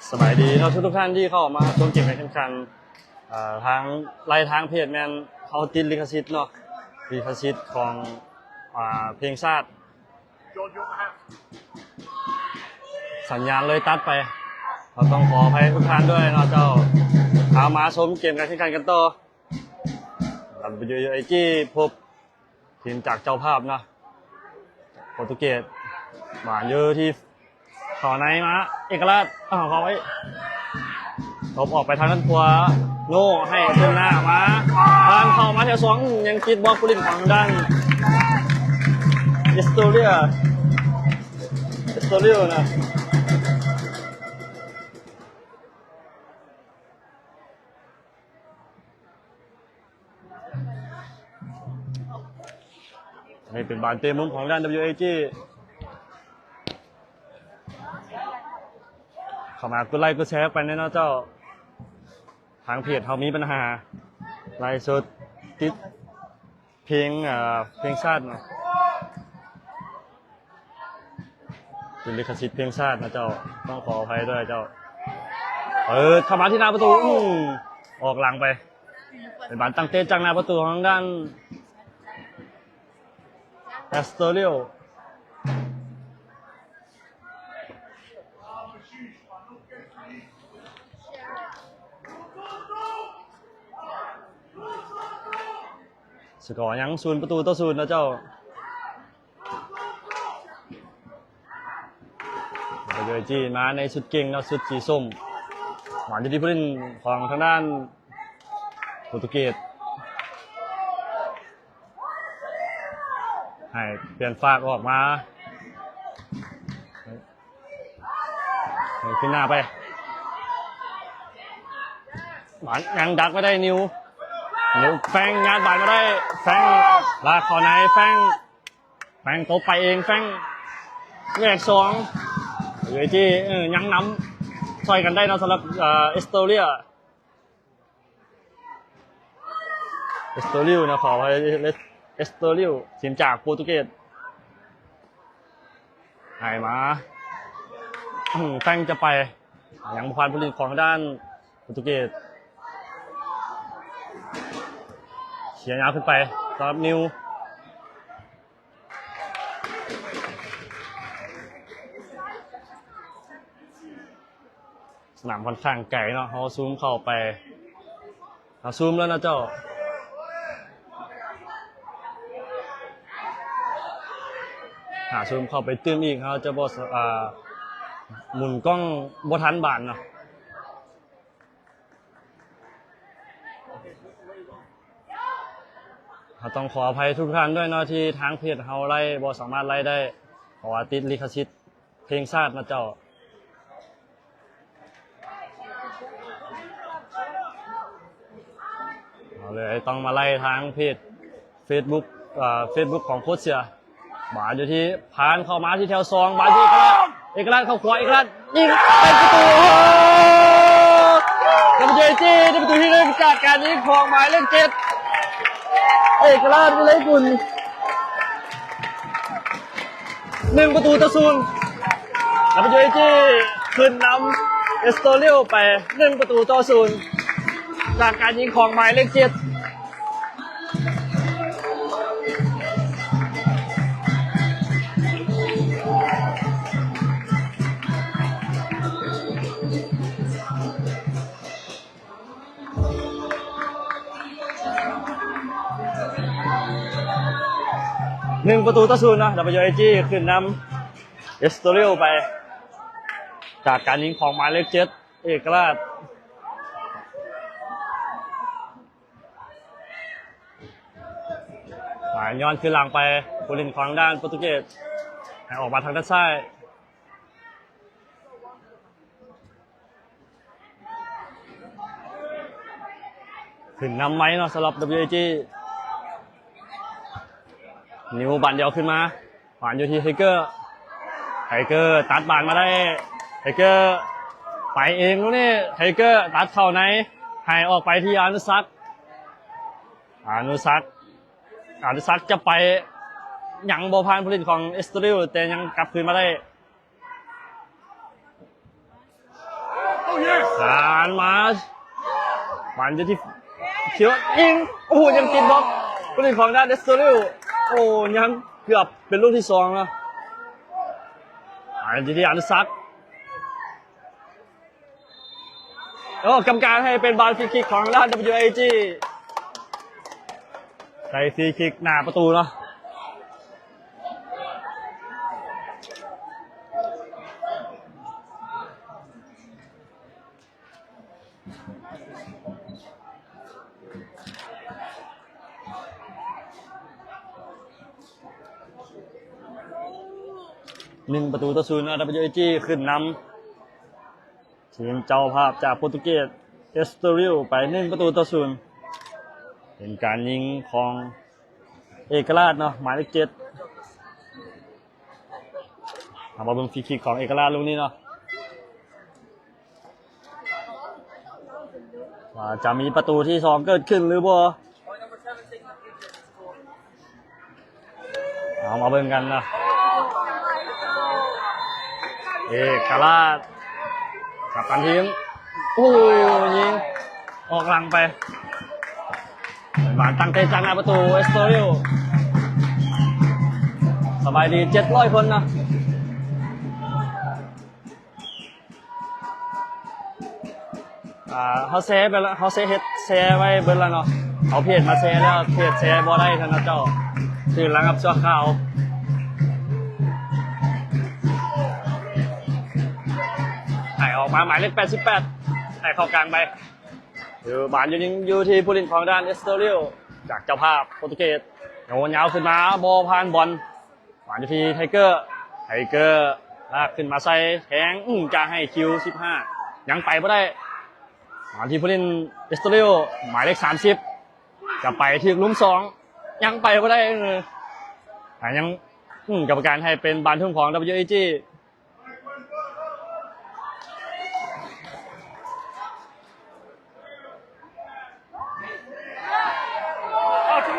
ສະບາຍດີເນາະ ທຸກໆທ່ານທີ່ເຂົ້າມາຊົມເກມການແຂ່ງຂັນ. ເອີ ທາງ ໄລ່ທາງເພຈແມ່ນເຮົາຕິດລິຂະສິດເນາະ ລິຂະສິດຂອງ ອາ ເພງຊາດ ສັນຍານເລີຍຕັດໄປ ເຮົາຕ້ອງຂໍອະໄພທຸກທ່ານດ້ວຍເນາະເຈົ້າ. ເອົາ ມາຊົມເກມການແຂ່ງຂັນກັນຕໍ່. ດັບເບິນຢູເອຈີ ພົບ ທີມຈາກເຈົ້າພາບເນາະ ໂປຣຕຸເກດ ບານຢູ່ທີ່ເຂົ້າໃນມາ ເອກະລາດ ເອົາເຂົ້າໄວ້ ຕົບອອກໄປທາງດ້ານຂວາ ໂນ ໃຫ້ເທິງໜ້າມາ ຜ່ານເຂົ້າມາແຖວສອງ ຍັງຕິດບລັອກຜູ້ຫຼິ້ນຂອງທາງດ້ານ ເອສໂຕເຣຍ ເອສໂຕເຣຍນະ. ນີ້ເປັນບານເຕະມຸມຂອງດ້ານ ດັບເບິນຢູເອຈີ ເຂົ້າມາກົດໄລກົດແຊໄປແດ່ເນາະເຈົ້າ. ທາງເພຈເຮົາມີບັນຫາ ໄລຟ໌ສົດຕິດເພງ ເອີ ເພງຊາດເນາະ. ເປັນລິຂະສິດເພງຊາດນະເຈົ້າ ຕ້ອງຂໍອະໄພດ້ວຍເຈົ້າ. ເປີດເຂົ້າມາທີ່ໜ້າປະຕູ ອື ອອກຫຼັງໄປ ເປັນບານຕັ້ງເຕະຈາກໜ້າປະຕູຂອງທາງດ້ານ ແອັດສະໂຕເຣຍ. ສະກໍຍັງສູນປະຕູຕໍ່ສູນນະເຈົ້າ. ໂຍຈີມາໃນຊຸດເກັ່ງເນາະ ຊຸດສີສົ້ມ ມາຢູ່ທີ່ຜູ້ຫຼິ້ນຂອງທາງດ້ານໂປຣຕຸເກດ ໃຫ້ປ່ຽນຟາກອອກມາ ໃຫ້ຂຶ້ນໜ້າໄປ ບານຍັງດັກໄວ້ໄດ້ ນິວ ນິວ ແຟງ ຍາດບານມາໄດ້ ແຟງ ລາກເຂົ້າໃນ ແຟງ ແຟງຕົບໄປເອງ ແຟງ ແຫວກສອງ ເວຈີ ເອີ ຍັງນຳຊ່ອຍກັນໄດ້ເນາະ ສຳລັບ ເອີ ເອສໂຕເຣຍ ເອສໂຕເຣຍນະ ຂໍອະໄພ ເອສໂຕເຣຍ ທີມຈາກໂປຣຕຸເກດ ໃຫ້ມາ ອື ແຟງຈະໄປ ຍັງບໍ່ຜ່ານຜູ້ຫຼິ້ນຂອງທາງດ້ານໂປຣຕຸເກດ ເສຍຍາວຂຶ້ນໄປສຳລັບນິວ ສະໜາມຂ້ອນຂ້າງໄກເນາະ ເຮົາຊູມເຂົ້າໄປ ເຮົາຊູມແລ້ວເນາະເຈົ້າ ຖ້າຊູມເຂົ້າໄປຕື່ມອີກ ເຮົາຈະບໍ່ສາ ອາ ໝູນກ້ອງບໍ່ທັນບານເນາະ. ເຮົາຕ້ອງຂໍອະໄພທຸກທ່ານດ້ວຍເນາະ ທີ່ທາງເພຈເຮົາໄລ່ບໍ່ສາມາດໄລ່ໄດ້ ເພາະວ່າຕິດລິຂະສິດເພງຊາດນະເຈົ້າ. ເຮົາເລີຍຕ້ອງມາໄລ່ທາງເພຈເຟສບຸກ ເອີ ເຟສບຸກຂອງໂຄດເສືອ. ບານຢູ່ທີ່ ຜ່ານເຂົ້າມາທີ່ແຖວສອງ ບານທີ່ເອກະລາດ ເອກະລາດເຂົ້າຂວາ ເອກະລາດຍິງເປັນປະຕູ ໂອ້ໂຫ ດັບເບິນຢູເອຈີ ໄດ້ປະຕູທີໜຶ່ງຈາກການຍິງຂອງໝາຍເລກເຈັດ ເອກະລາດ ວິໄລກຸນ ໜຶ່ງປະຕູຕໍ່ສູນ ດັບເບິນຢູເອຈີ ຂຶ້ນນຳເອສໂຕເຣຍໄປ ໜຶ່ງປະຕູຕໍ່ສູນ ຈາກການຍິງຂອງໝາຍເລກເຈັດ. ໜຶ່ງປະຕູຕໍ່ສູນເນາະ ດັບເບິນຢູເອຈີ ຂຶ້ນນຳເອສໂຕເຣຍໄປ ຈາກການຍິງຂອງໝາຍເລກເຈັດ ເອກະລາດ ສາຍຍ້ອນຄືນຫຼັງໄປ ຜູ້ຫຼິ້ນຂອງທາງດ້ານໂປຣຕຸເກດ ໃຫ້ອອກມາທາງດ້ານຊ້າຍ ຂຶ້ນນຳໃໝ່ເນາະ ສຳລັບ ດັບເບິນຢູເອຈີ ນິວບານດຽວຂຶ້ນມາ ບານຢູ່ທີ່ໄທເກີ ໄທເກີຕັດບານມາໄດ້ ໄທເກີໄປເອງລູກນີ້ ໄທເກີຕັດເຂົ້າໃນ ໃຫ້ອອກໄປທີ່ອະນຸສັກ ອະນຸສັກ ອະນຸສັກຈະໄປ ຍັງບໍ່ຜ່ານຜູ້ຫຼິ້ນຂອງເອັສໂຕຣິວ ແຕ່ຍັງກັບຄືນມາໄດ້. ຜ່ານມາ ບານຢູ່ທີ່ ຄິວ ຍິງ ໂອ້ໂຫ ຍັງຕິດບລັອກ ຜູ້ຫຼິ້ນຂອງດ້ານເອັສໂຕຣິວ ໂອ້ ຍັງເກືອບເປັນລູກທີສອງເນາະ. ບານຢູ່ທີ່ອະນຸສັກ ໂອ້ ກຳມະການໃຫ້ເປັນບານຟຣີຄິກຂອງທາງດ້ານ ດັບເບິນຢູເອຈີ ໃຊ້ຟຣີຄິກໜ້າປະຕູເນາະ. ໜຶ່ງປະຕູຕໍ່ສູນ ອາ ດັບເບິນຢູເອຈີ ຂຶ້ນນຳ ທີມເຈົ້າພາບຈາກໂປຣຕຸເກດ ເອັສໂຕຣິວ ໄປໜຶ່ງປະຕູຕໍ່ສູນ. ເປັນການຍິງຂອງເອກະລາດເນາະ ໝາຍເລກເຈັດ. ເຮົາມາເບິ່ງຟຣີຄິກຂອງເອກະລາດລູກນີ້ເນາະ ວ່າຈະມີປະຕູທີສອງເກີດຂຶ້ນຫຼືບໍ່. ເອົາມາເບິ່ງກັນນະ ເອກະລາດ ກັບຕັນທີມ ໂອ້ ຍິງອອກຫຼັງໄປ ບານຕັ້ງເຕະຈາກໜ້າປະຕູ ເອັສໂຕຣິວ ສະບາຍດີເຈັດຮ້ອຍຄົນນະ. ອ່າ ເຮົາແຊໄປແລ້ວ ເຮົາແຊເຮັດ ແຊໄວ້ເບິດແລ້ວເນາະ ເອົາເພຈມາແຊແລ້ວ ເພຈແຊບໍ່ໄດ້ຊັ້ນນະເຈົ້າ ຖືກລະງັບຊົ່ວຄາວ. ໃຫ້ອອກມາໝາຍເລກແປດສິບແປດ ໃຫ້ເຂົ້າກາງໄປ ຢູ່ ບານຢູ່ ຍັງຢູ່ທີ່ຜູ້ຫຼິ້ນຂອງດ້ານເອັສໂຕຣິວ ຈາກເຈົ້າພາບໂປຣຕຸເກດ ໂຍນຍາວຂຶ້ນມາ ບໍ່ຜ່ານບອນ. ມາຢູ່ທີ່ໄທເກີ ໄທເກີລາກຂຶ້ນມາໃສ່ແທງ ອື ຈະໃຫ້ຄິວສິບຫ້າ ຍັງໄປບໍ່ໄດ້. ມາທີ່ຜູ້ຫຼິ້ນເອັສໂຕຣິວ ໝາຍເລກສາມສິບ ຈະໄປຖືກລຸ່ມສອງ ຍັງໄປບໍ່ໄດ້ ເອີ ແຕ່ຍັງ ອື ກຳມະການໃຫ້ເປັນບານທຸ່ມຂອງ ດັບເບິນຢູເອຈີ.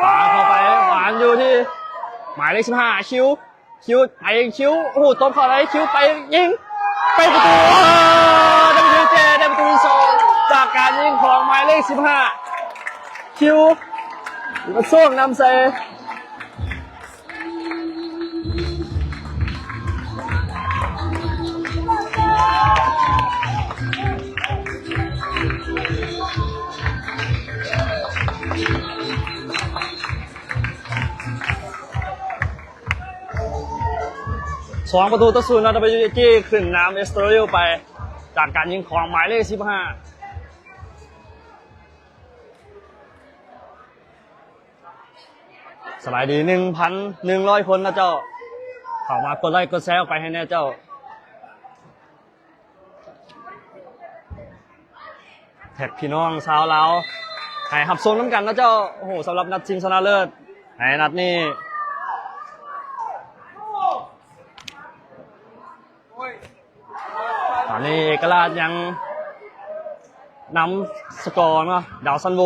ປາເຂົ້າໄປ ຫວານຢູ່ທີ່ໝາຍເລກສິບຫ້າ ຄິວ ຄິວ ໄປ ຄິວ ໂອ້ໂຫ ຕົບເຂົ້າໄດ້ ຄິວ ໄປ ຍິງ ເປັນປະຕູ ໂອ້ ດັບເບິນຢູເອຈີ ໄດ້ປະຕູທີສອງ ຈາກການຍິງຂອງໝາຍເລກສິບຫ້າ ຄິວ ມາໂຊກນຳໃສ່. ສອງປະຕູຕໍ່ສູນເນາະ ດັບເບິນຢູເອຈີ ຂຶ້ນນຳເອັສໂຕຣິວໄປ ຈາກການຍິງຂອງໝາຍເລກສິບຫ້າ. ສະບາຍດີໜຶ່ງພັນໜຶ່ງຮ້ອຍຄົນນະເຈົ້າ ເຂົ້າມາກົດໄລ້ກົດແຊອອກໄປໃຫ້ແນ່ເຈົ້າ ແທັກພີ່ນ້ອງຊາວລາວ ໃຫ້ຮັບຊົມນຳກັນນະເຈົ້າ. ໂອ້ໂຫ ສຳລັບນັດຊິງຊະນະເລີດໃນນັດນີ້ ຕອນນີ້ເອກະລາດຍັງນຳສະກໍເນາະ ດາວຊັນໂວ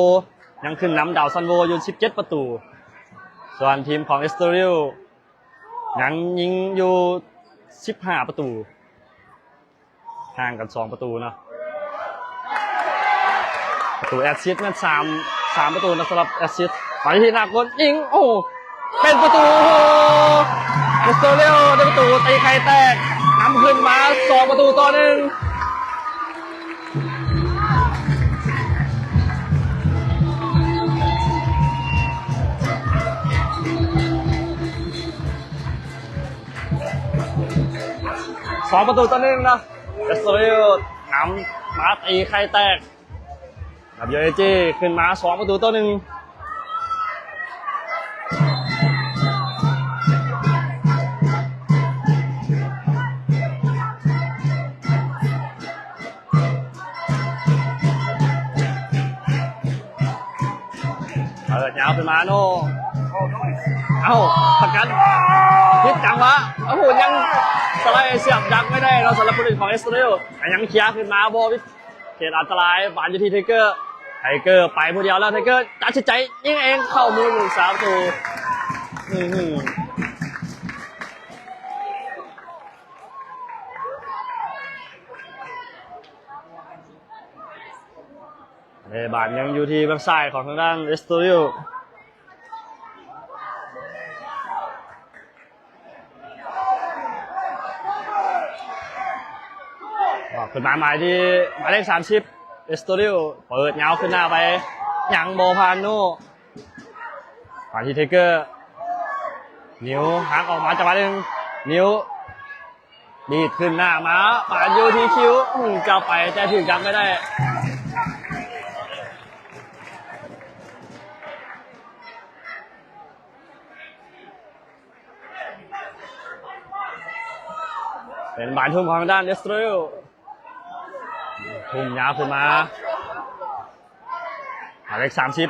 ຍັງຂຶ້ນນຳດາວຊັນໂວຢູ່ສິບເຈັດປະຕູ ສ່ວນທີມຂອງເອັສໂຕຣິວຍັງຍິງຢູ່ສິບຫ້າປະຕູ ຫ່າງກັນສອງປະຕູເນາະ. ປະຕູແອັດຊິດແມ່ນສາມ ສາມປະຕູນະ ສຳລັບແອັດຊິດ ໄປທີ່ໜ້າກົນ ຍິງ ໂອ້ ເປັນປະຕູ ໂອ້ໂຫ ເອັສໂຕເຣຍໄດ້ປະຕູ ຕີໄຂ່ແຕກ ນຳຂຶ້ນມາສອງປະຕູຕໍ່ໜຶ່ງ ສອງປະຕູຕໍ່ໜຶ່ງເນາະ. ເອັສໂຕເຣຍນຳມາ ຕີໄຂ່ແຕກ ດັບເບິນຢູເອຈີ ຂຶ້ນມາສອງປະຕູຕໍ່ໜຶ່ງ ເປີດຍາວຂຶ້ນມາໂນ ເອົ້າ ສະກັດຜິດຈັງຫວະ ໂອ້ໂຫ ຍັງສະໄລສຽບດັກໄວ້ໄດ້ເນາະ ສຳລັບຜູ້ຫຼິ້ນຂອງເອັສໂຕເຣຍ ແຕ່ຍັງເຄຍຂຶ້ນມາບໍ່ ເຂດອັນຕະລາຍ ບານຢູ່ທີ່ໄທເກີ ໄທເກີໄປຜູ້ດຽວແລ້ວ ໄທເກີຕັດສິນໃຈຍິງເອງເຂົ້າມືຜູ້ຮັກສາປະຕູ. ອືມ ເດບານຍັງຢູ່ທີ່ເບື້ອງຊ້າຍຂອງທາງດ້ານເອສໂຕຣິວ. ອອກຂຶ້ນມາໃໝ່ທີ່ໝາຍເລກສາມສິບ ເອສໂຕຣິວ ເປີດຍາວຂຶ້ນໜ້າໄປ ຍັງບໍ່ຜ່ານໂນ ມາທີ່ເທເກີ ນິວ ຫັກອອກມາຈັງຫວະໜຶ່ງ ນິວ ດີດຂຶ້ນໜ້າມາ ປານຢູ່ທີ່ຄິວ ອືມ ຈັບໄປແຕ່ຖືກດັກໄວ້ໄດ້. ເປັນບານທຸ່ມຂອງທາງດ້ານເອສໂຕຣິວ ທຸ່ມຍາວຂຶ້ນມາ ໝາຍເລກສາມສິບ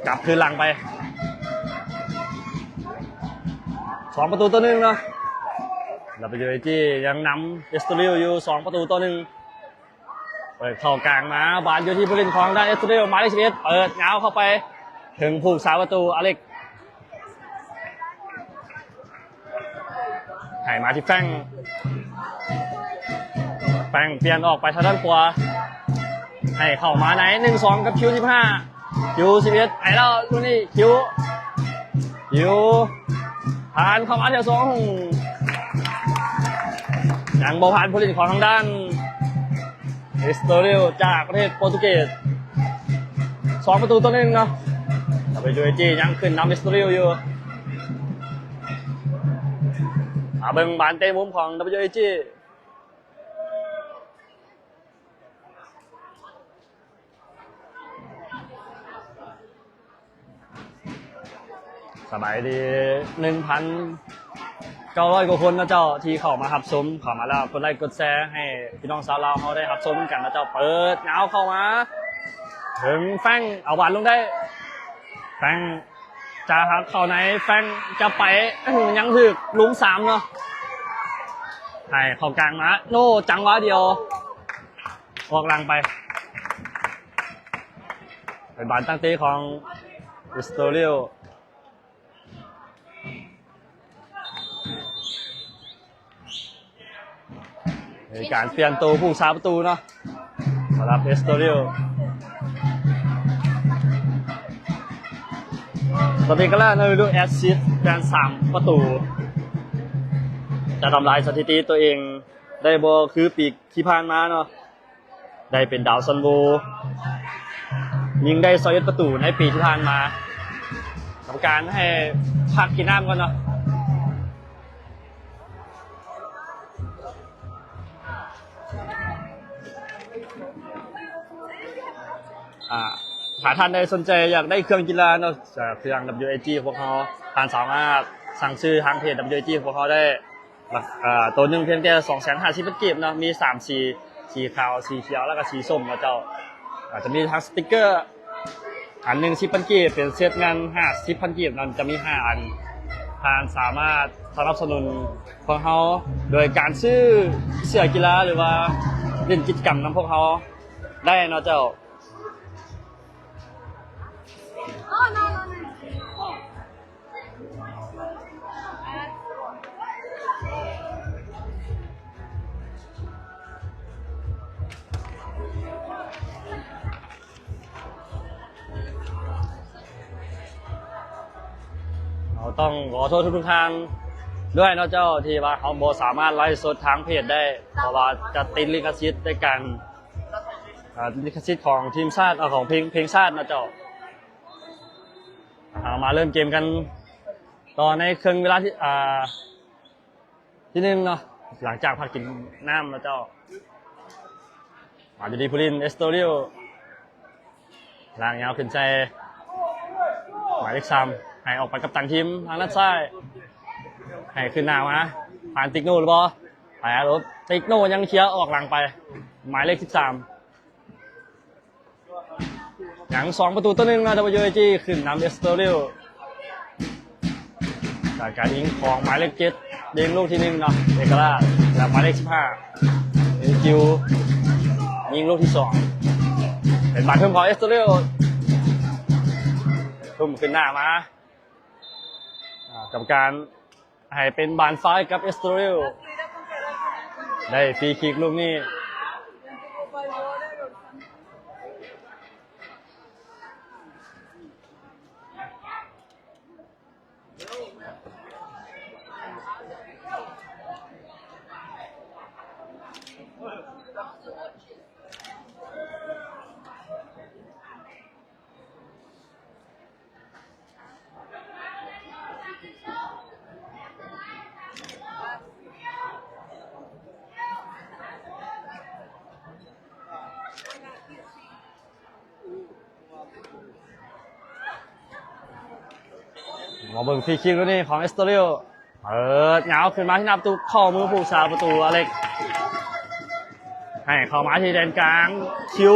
ກັບຄືນຫຼັງໄປ ສອງປະຕູຕໍ່ໜຶ່ງເນາະ. ແລ້ວ WAG ຍັງນຳເອສໂຕຣິວຢູ່ ສອງປະຕູຕໍ່ໜຶ່ງ. ເປີດເຂົ້າກາງມາ ບານຢູ່ທີ່ຜູ້ຫຼິ້ນຂອງທາງດ້ານເອສໂຕຣິວ ໝາຍເລກສິບເອັດ ເປີດຍາວເຂົ້າໄປເຖິງຜູ້ຮັກສາປະຕູອາເລັກ ໃຫ້ມາທີ່ແຟງ ແຟງປ່ຽນອອກໄປທາງດ້ານຂວາ ໃຫ້ເຂົ້າມາໃນໜຶ່ງສອງກັບຄິວສິບຫ້າ ຄິວສິບເອັດ ໄປແລ້ວລູກນີ້ ຄິວ ຄິວ ຜ່ານເຂົ້າມາແຖວສອງ ຍັງບໍ່ຜ່ານຜູ້ຫຼິ້ນຂອງທາງດ້ານເອສໂຕຣິວຈາກປະເທດໂປຣຕຸເກດ ສອງປະຕູຕໍ່ໜຶ່ງເນາະ. WAG ຍັງຂຶ້ນນຳເອສໂຕຣິວຢູ່ ມາເບິ່ງບານເຕະມຸມຂອງ WAG. ສະບາຍດີ ໜຶ່ງພັນເກົ້າຮ້ອຍກວ່າຄົນເນາະເຈົ້າ ທີ່ເຂົ້າມາຮັບຊົມ ເຂົ້າມາແລ້ວກົດໄລ້ກົດແຊໃຫ້ພີ່ນ້ອງຊາວລາວເຮົາໄດ້ຮັບຊົມນຳກັນເນາະເຈົ້າ. ເປີດຍາວເຂົ້າມາເຖິງແຟງ ເອົາບານລົງໄດ້ ແຟງຈະຫັກເຂົ້າໃນ ແຟງຈະໄປ ຍັງຖືກລຸມສາມເນາະ ໃຫ້ເຂົ້າກາງມາ ໂນ ຈັງຫວະດຽວ ອອກຫຼັງໄປ ເປັນບານຕັ້ງເຕະຂອງເອສໂຕຣິວ ມີການປ່ຽນໂຕຜູ້ຮັກສາປະຕູເນາະ ສຳລັບເອສໂຕຣິວ. ສະຕິກກະລານະວິລຸ ແອັດຊິດແມ່ນສາມປະຕູ ຈະທຳລາຍສະຖິຕິຕົວເອງໄດ້ບໍ່ ຄືປີທີ່ຜ່ານມາເນາະ. ໄດ້ເປັນດາວຊັນໂວ ຍິງໄດ້ຊາວເອັດປະຕູໃນປີທີ່ຜ່ານມາ. ກຳມະການໃຫ້ພັກກິນນ້ຳກ່ອນເນາະ. ອາ ຖ້າທ່ານໃດສົນໃຈຢາກໄດ້ເຄື່ອງກິລາເນາະ ຈາກເຄື່ອງ WAG ຂອງພວກເຮົາ ທ່ານສາມາດສັ່ງຊື້ທາງເພຈ WAG ຂອງພວກເຮົາໄດ້. ລະ ເອີ ໂຕໜຶ່ງພຽງແຕ່ສອງແສນຫ້າສິບພັນກີບເນາະ ມີສາມສີ ສີຂາວ ສີຂຽວ ແລ້ວກໍສີສົ້ມເນາະເຈົ້າ. ອາ ຈະມີທັງສະຕິກເກີ ອັນໜຶ່ງສິບພັນກີບ ເປັນເຊັດງານຫ້າສິບພັນກີບເນາະ ຈະມີຫ້າອັນ. ທ່ານສາມາດສະໜັບສະໜູນພວກເຮົາໂດຍການຊື້ເສື້ອກິລາ ຫຼືວ່າຫຼິ້ນກິດຈະກຳນຳພວກເຮົາໄດ້ເນາະເຈົ້າ. ເຮົາຕ້ອງຂໍໂທດທຸກໆທ່ານດ້ວຍເນາະເຈົ້າ ທີ່ວ່າເຮົາບໍ່ສາມາດໄລຟ໌ສົດທາງເພຈໄດ້ ເພາະວ່າຈະຕິດລິຂະສິດໃນການ ອາ ລິຂະສິດຂອງທີມຊາດ ເອີ ຂອງເພງ ເພງຊາດເນາະເຈົ້າ. ເຮົາມາເລີ່ມເກມກັນຕໍ່ໃນເຄິ່ງເວລາທີ ອາ ທີໜຶ່ງເນາະ ຫຼັງຈາກພັກກິນນ້ຳເນາະເຈົ້າ. ມາຢູ່ທີ່ຜູ້ຫຼິ້ນ ເອສໂຕຣິວ ລາກຍາວຂຶ້ນໃສ່ໝາຍເລກສາມ ໃຫ້ອອກໄປກັບຕັນທີມທາງດ້ານຊ້າຍ ໃຫ້ຂຶ້ນໜ້າມາ ຜ່ານຕິກໂນຫຼືບໍ່ ໄປອາລົບ ຕິກໂນຍັງເຄຍອອກຫຼັງໄປ ໝາຍເລກສິບສາມ. ຍັງສອງປະຕູຕໍ່ໜຶ່ງເນາະ WAG ຂຶ້ນນຳ ເອສໂຕຣິວ ຈາກການຍິງຂອງໝາຍເລກເຈັດ ຍິງລູກທີໜຶ່ງເນາະ ເອກະລາດ ແລະ ໝາຍເລກສິບຫ້າ ເອຄິວ ຍິງລູກທີສອງ. ເປັນບານທຸ່ມຂອງເອັສໂຕເຣຍ ທຸ່ມຂຶ້ນໜ້າມາ ອາ ກຳມະການໃຫ້ເປັນບານຟາວໃຫ້ກັບເອັສໂຕເຣຍ ໄດ້ຟຣີຄິກລູກນີ້. ມາເບິ່ງຟຣີຄິກລູກນີ້ຂອງເອັສໂຕເຣຍ ເປີດຍາວຂຶ້ນມາທີ່ໜ້າປະຕູ ເຂົ້າມືຜູ້ຮັກສາປະຕູອາເລັກ ໃຫ້ເຂົ້າມາທີ່ແດນກາງ ຄິວ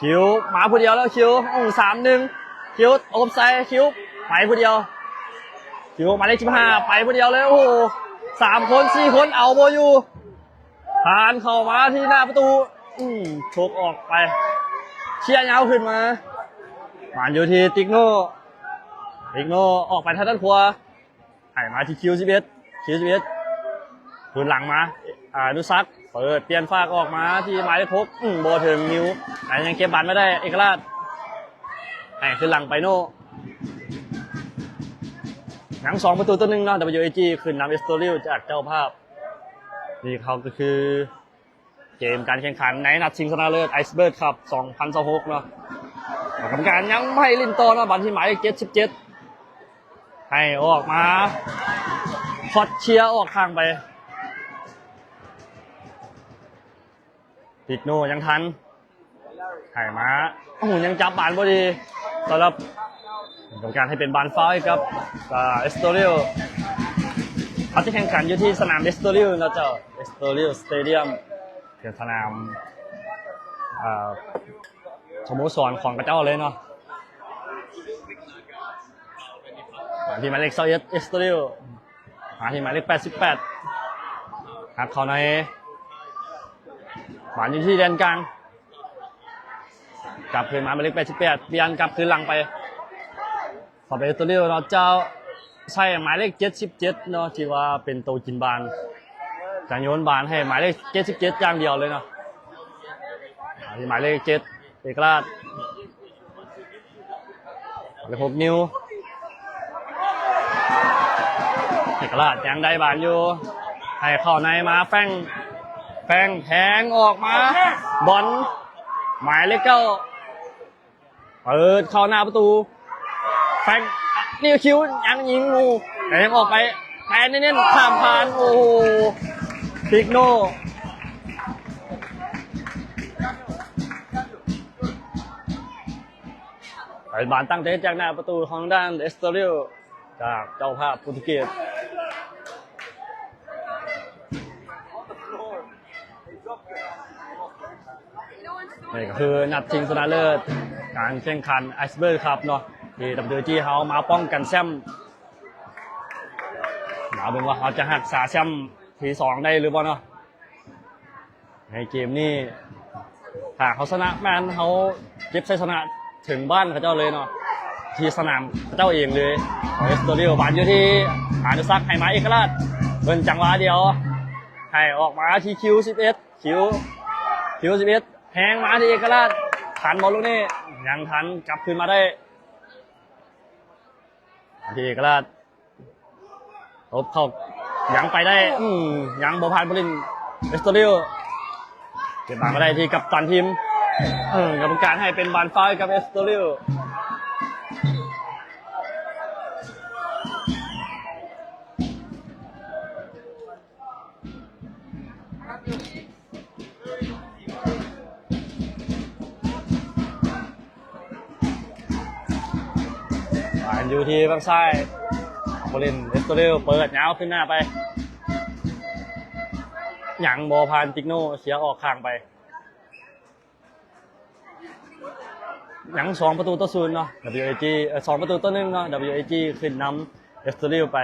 ຄິວມາຜູ້ດຽວແລ້ວ ຄິວ ອື ສາມໜຶ່ງ ຄິວອົບໃສ່ ຄິວໄປຜູ້ດຽວ ຄິວໝາຍເລກສິບຫ້າ ໄປຜູ້ດຽວເລີຍ ໂອ້ໂຫ ສາມຄົນ ສີ່ຄົນ ເອົາບໍ່ຢູ່ ຜ່ານເຂົ້າມາທີ່ໜ້າປະຕູ ອື ຊົກອອກໄປ ເຊຍຍາວຂຶ້ນມາ ມາຢູ່ທີ່ຕິກໂນ ຕິກໂນອອກໄປທາງດ້ານຂວາ ໃຫ້ມາທີ່ຄິວສິບເອັດ ຄິວສິບເອັດ ຄືນຫຼັງມາ ອານຸສັກ ເປີດປ່ຽນຟາກອອກມາທີ່ໝາຍເລກຫົກ ອື ບໍ່ເຖິງ ນິວ ແຕ່ຍັງເກັບບານໄວ້ໄດ້ ເອກະລາດ ໃຫ້ຄືນຫຼັງໄປໂນ ຍັງສອງປະຕູຕໍ່ໜຶ່ງເນາະ ດັບເບິນຢູເອຈີ ຂຶ້ນນຳເອັສໂຕເຣຍຈາກເຈົ້າພາບ ນີ້ເຂົາກໍຄື ເກມການແຂ່ງຂັນໃນນັດຊິງຊະນະເລີດ Iceberg Cup ສອງພັນຊາວຫົກເນາະ ກຳມະການຍັງບໍ່ໃຫ້ຫຼິ້ນຕໍ່ເນາະ ບານທີ່ໝາຍເລກເຈັດສິບເຈັດ ໃຫ້ອອກມາ ຄອດເຊຍອອກຂ້າງໄປ ຕິກໂນຍັງທັນ ໃຫ້ມາ ໂອ້ໂຫ ຍັງຈັບບານບໍ່ດີ ສຳລັບກຳມະການໃຫ້ເປັນບານຟາວໃຫ້ກັບ ອາ ເອັສໂຕເຣຍ ເຂົາຈະແຂ່ງຂັນຢູ່ທີ່ສະໜາມເອັສໂຕເຣຍເນາະເຈົ້າ ເອັສໂຕເຣຍສະເຕດຽມ ເປັນສະໜາມ ອາ ສະໂມສອນຂອງເຂົາເຈົ້າເລີຍເນາະ ມາທີ່ໝາຍເລກຊາວເອັດ ເອັສໂຕເຣຍ ມາທີ່ໝາຍເລກແປດສິບແປດ ຫັກເຂົ້າໃນ ບານຢູ່ທີ່ແດນກາງ ກັບຄືນມາໝາຍເລກແປດສິບແປດ ປ່ຽນກັບຄືນຫຼັງໄປ ເຂົ້າໄປເອັສໂຕເຣຍເນາະ ຈະໃຊ້ໝາຍເລກເຈັດສິບເຈັດເນາະ ທີ່ວ່າເປັນໂຕກິນບານ ຈະໂຍນບານໃຫ້ໝາຍເລກເຈັດສິບເຈັດຢ່າງດຽວເລີຍເນາະ ມາທີ່ໝາຍເລກເຈັດ ເອກະລາດ ເລກຫົກ ນິວ ເອກະລາດຍັງໄດ້ບານຢູ່ ໃຫ້ເຂົ້າໃນມາ ແຟງ ແຟງແທງອອກມາ ບອນ ໝາຍເລກເກົ້າ ເປີດເຂົ້າໜ້າປະຕູ ແຟງ ນິວ ຄິວ ຍັງຍິງຢູ່ ແຕ່ຍັງອອກໄປ ແຕ່ເນັ້ນໆ ຂ້າມຜ່ານ ໂອ້ໂຫ ຕິກໂນ ໄປບານຕັ້ງເຕະຈາກໜ້າປະຕູຂອງທາງດ້ານເອັສໂຕເຣຍ ຈາກເຈົ້າພາບໂປຣຕຸເກດ. ນີ້ກໍຄືນັດຊິງຊະນະເລີດການແຂ່ງຂັນ Iceberg Cup ເນາະ ທີ່ ດັບເບິນຢູເອຈີ ເຮົາມາປ້ອງກັນແຊ້ມ ມາເບິ່ງວ່າເຮົາຈະຮັກສາແຊ້ມທີສອງໄດ້ຫຼືບໍ່ເນາະ. ໃນເກມນີ້ ຖ້າເຮົາຊະນະແມ່ນເຮົາເກັບໄຊຊະນະເຖິງບ້ານເຂົາເຈົ້າເລີຍເນາະ ທີ່ສະໜາມເຂົາເຈົ້າເອງເລີຍ ເອັສໂຕເຣຍ ບານຢູ່ທີ່ອານຸສັກ ໃຫ້ມາເອກະລາດ ເບິ່ງຈັງຫວະດຽວ ໃຫ້ອອກມາທີ່ຄິວສິບເອັດ ຄິວ ຄິວສິບເອັດ ແຮງມາທີ່ເອກະລາດ ທັນບໍ່ລູກນີ້? ຍັງທັນ ກັບຄືນມາໄດ້ ມາທີ່ເອກະລາດ ຕົບເຂົ້າ ຍັງໄປໄດ້ ອືມ ຍັງບໍ່ຜ່ານຜູ້ຫຼິ້ນ ເອັສໂຕເຣຍ ເກັບບານມາໄດ້ທີ່ກັບຕັນທີມ ເອີ ກຳມະການໃຫ້ເປັນບານຟາວໃຫ້ກັບເອັສໂຕເຣຍ. ບານຢູ່ທີ່ຝັ່ງຊ້າຍ ຜູ້ຫຼິ້ນເອັສໂຕເຣຍ ເປີດຍາວຂຶ້ນໜ້າໄປ ຍັງບໍ່ຜ່ານ ຕິກໂນ ເສຍອອກຂ້າງໄປ. ຍັງສອງປະຕູຕໍ່ສູນເນາະ ດັບເບິນຢູເອຈີ ເອີ ສອງປະຕູຕໍ່ໜຶ່ງເນາະ ດັບເບິນຢູເອຈີ ຂຶ້ນນຳເອັສໂຕເຣຍໄປ.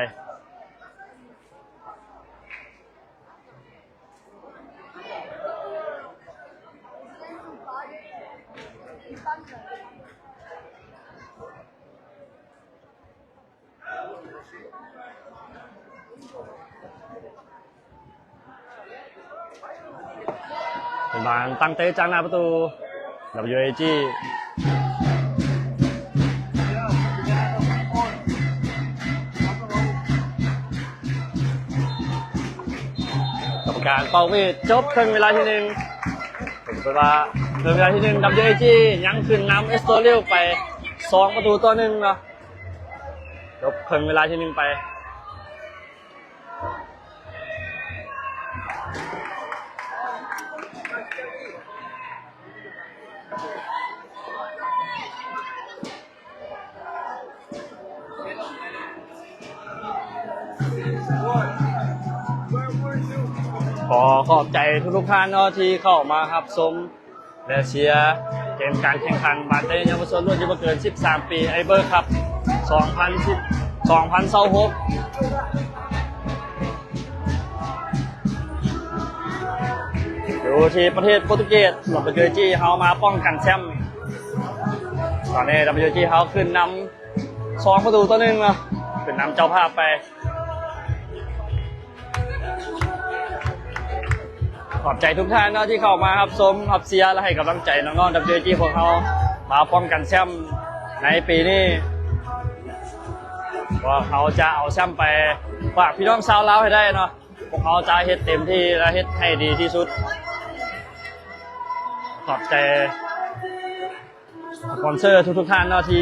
ເປັນບານຕັ້ງເຕະຈາກໜ້າປະຕູ WAG ກຳມະການເປົ່າຫວີດ ຈົບເຄິ່ງເວລາທີໜຶ່ງ. ເປັນເພາະວ່າເຄິ່ງເວລາທີໜຶ່ງ WAG ຍັງຂຶ້ນນຳ Estoril ໄປສອງປະຕູຕໍ່ໜຶ່ງເນາະ. ຈົບເຄິ່ງເວລາທີໜຶ່ງໄປ. ຂໍຂອບໃຈທຸກໆທ່ານເນາະ ທີ່ເຂົ້າມາຮັບຊົມ ແລະ ເຊຍເກມການແຂ່ງຂັນບານເຕະເຍົາວະຊົນລຸ້ນອາຍຸບໍ່ເກີນສິບສາມປີ Iber Cup ສອງພັນສິບ ສອງພັນຊາວຫົກ ຢູ່ທີ່ປະເທດໂປຣຕຸເກດ. WAG ເຮົາມາປ້ອງກັນແຊ້ມ. ຕອນນີ້ WAG ເຮົາຂຶ້ນນຳສອງປະຕູຕໍ່ໜຶ່ງເນາະ, ຂຶ້ນນຳເຈົ້າພາບໄປ. ຂອບໃຈທຸກທ່ານເນາະ ທີ່ເຂົ້າມາຮັບຊົມ ຮັບເຊຍ ແລະ ໃຫ້ກຳລັງໃຈນ້ອງໆ WAG ພວກເຮົາມາປ້ອງກັນແຊ້ມໃນປີນີ້. ພວກເຮົາຈະເອົາແຊ້ມໄປຝາກພີ່ນ້ອງຊາວລາວໃຫ້ໄດ້ເນາະ. ພວກເຮົາຈະເຮັດເຕັມທີ່ ແລະ ເຮັດໃຫ້ດີທີ່ສຸດ. ຂອບໃຈ ສະປອນເຊີທຸກໆທ່ານເນາະ ທີ່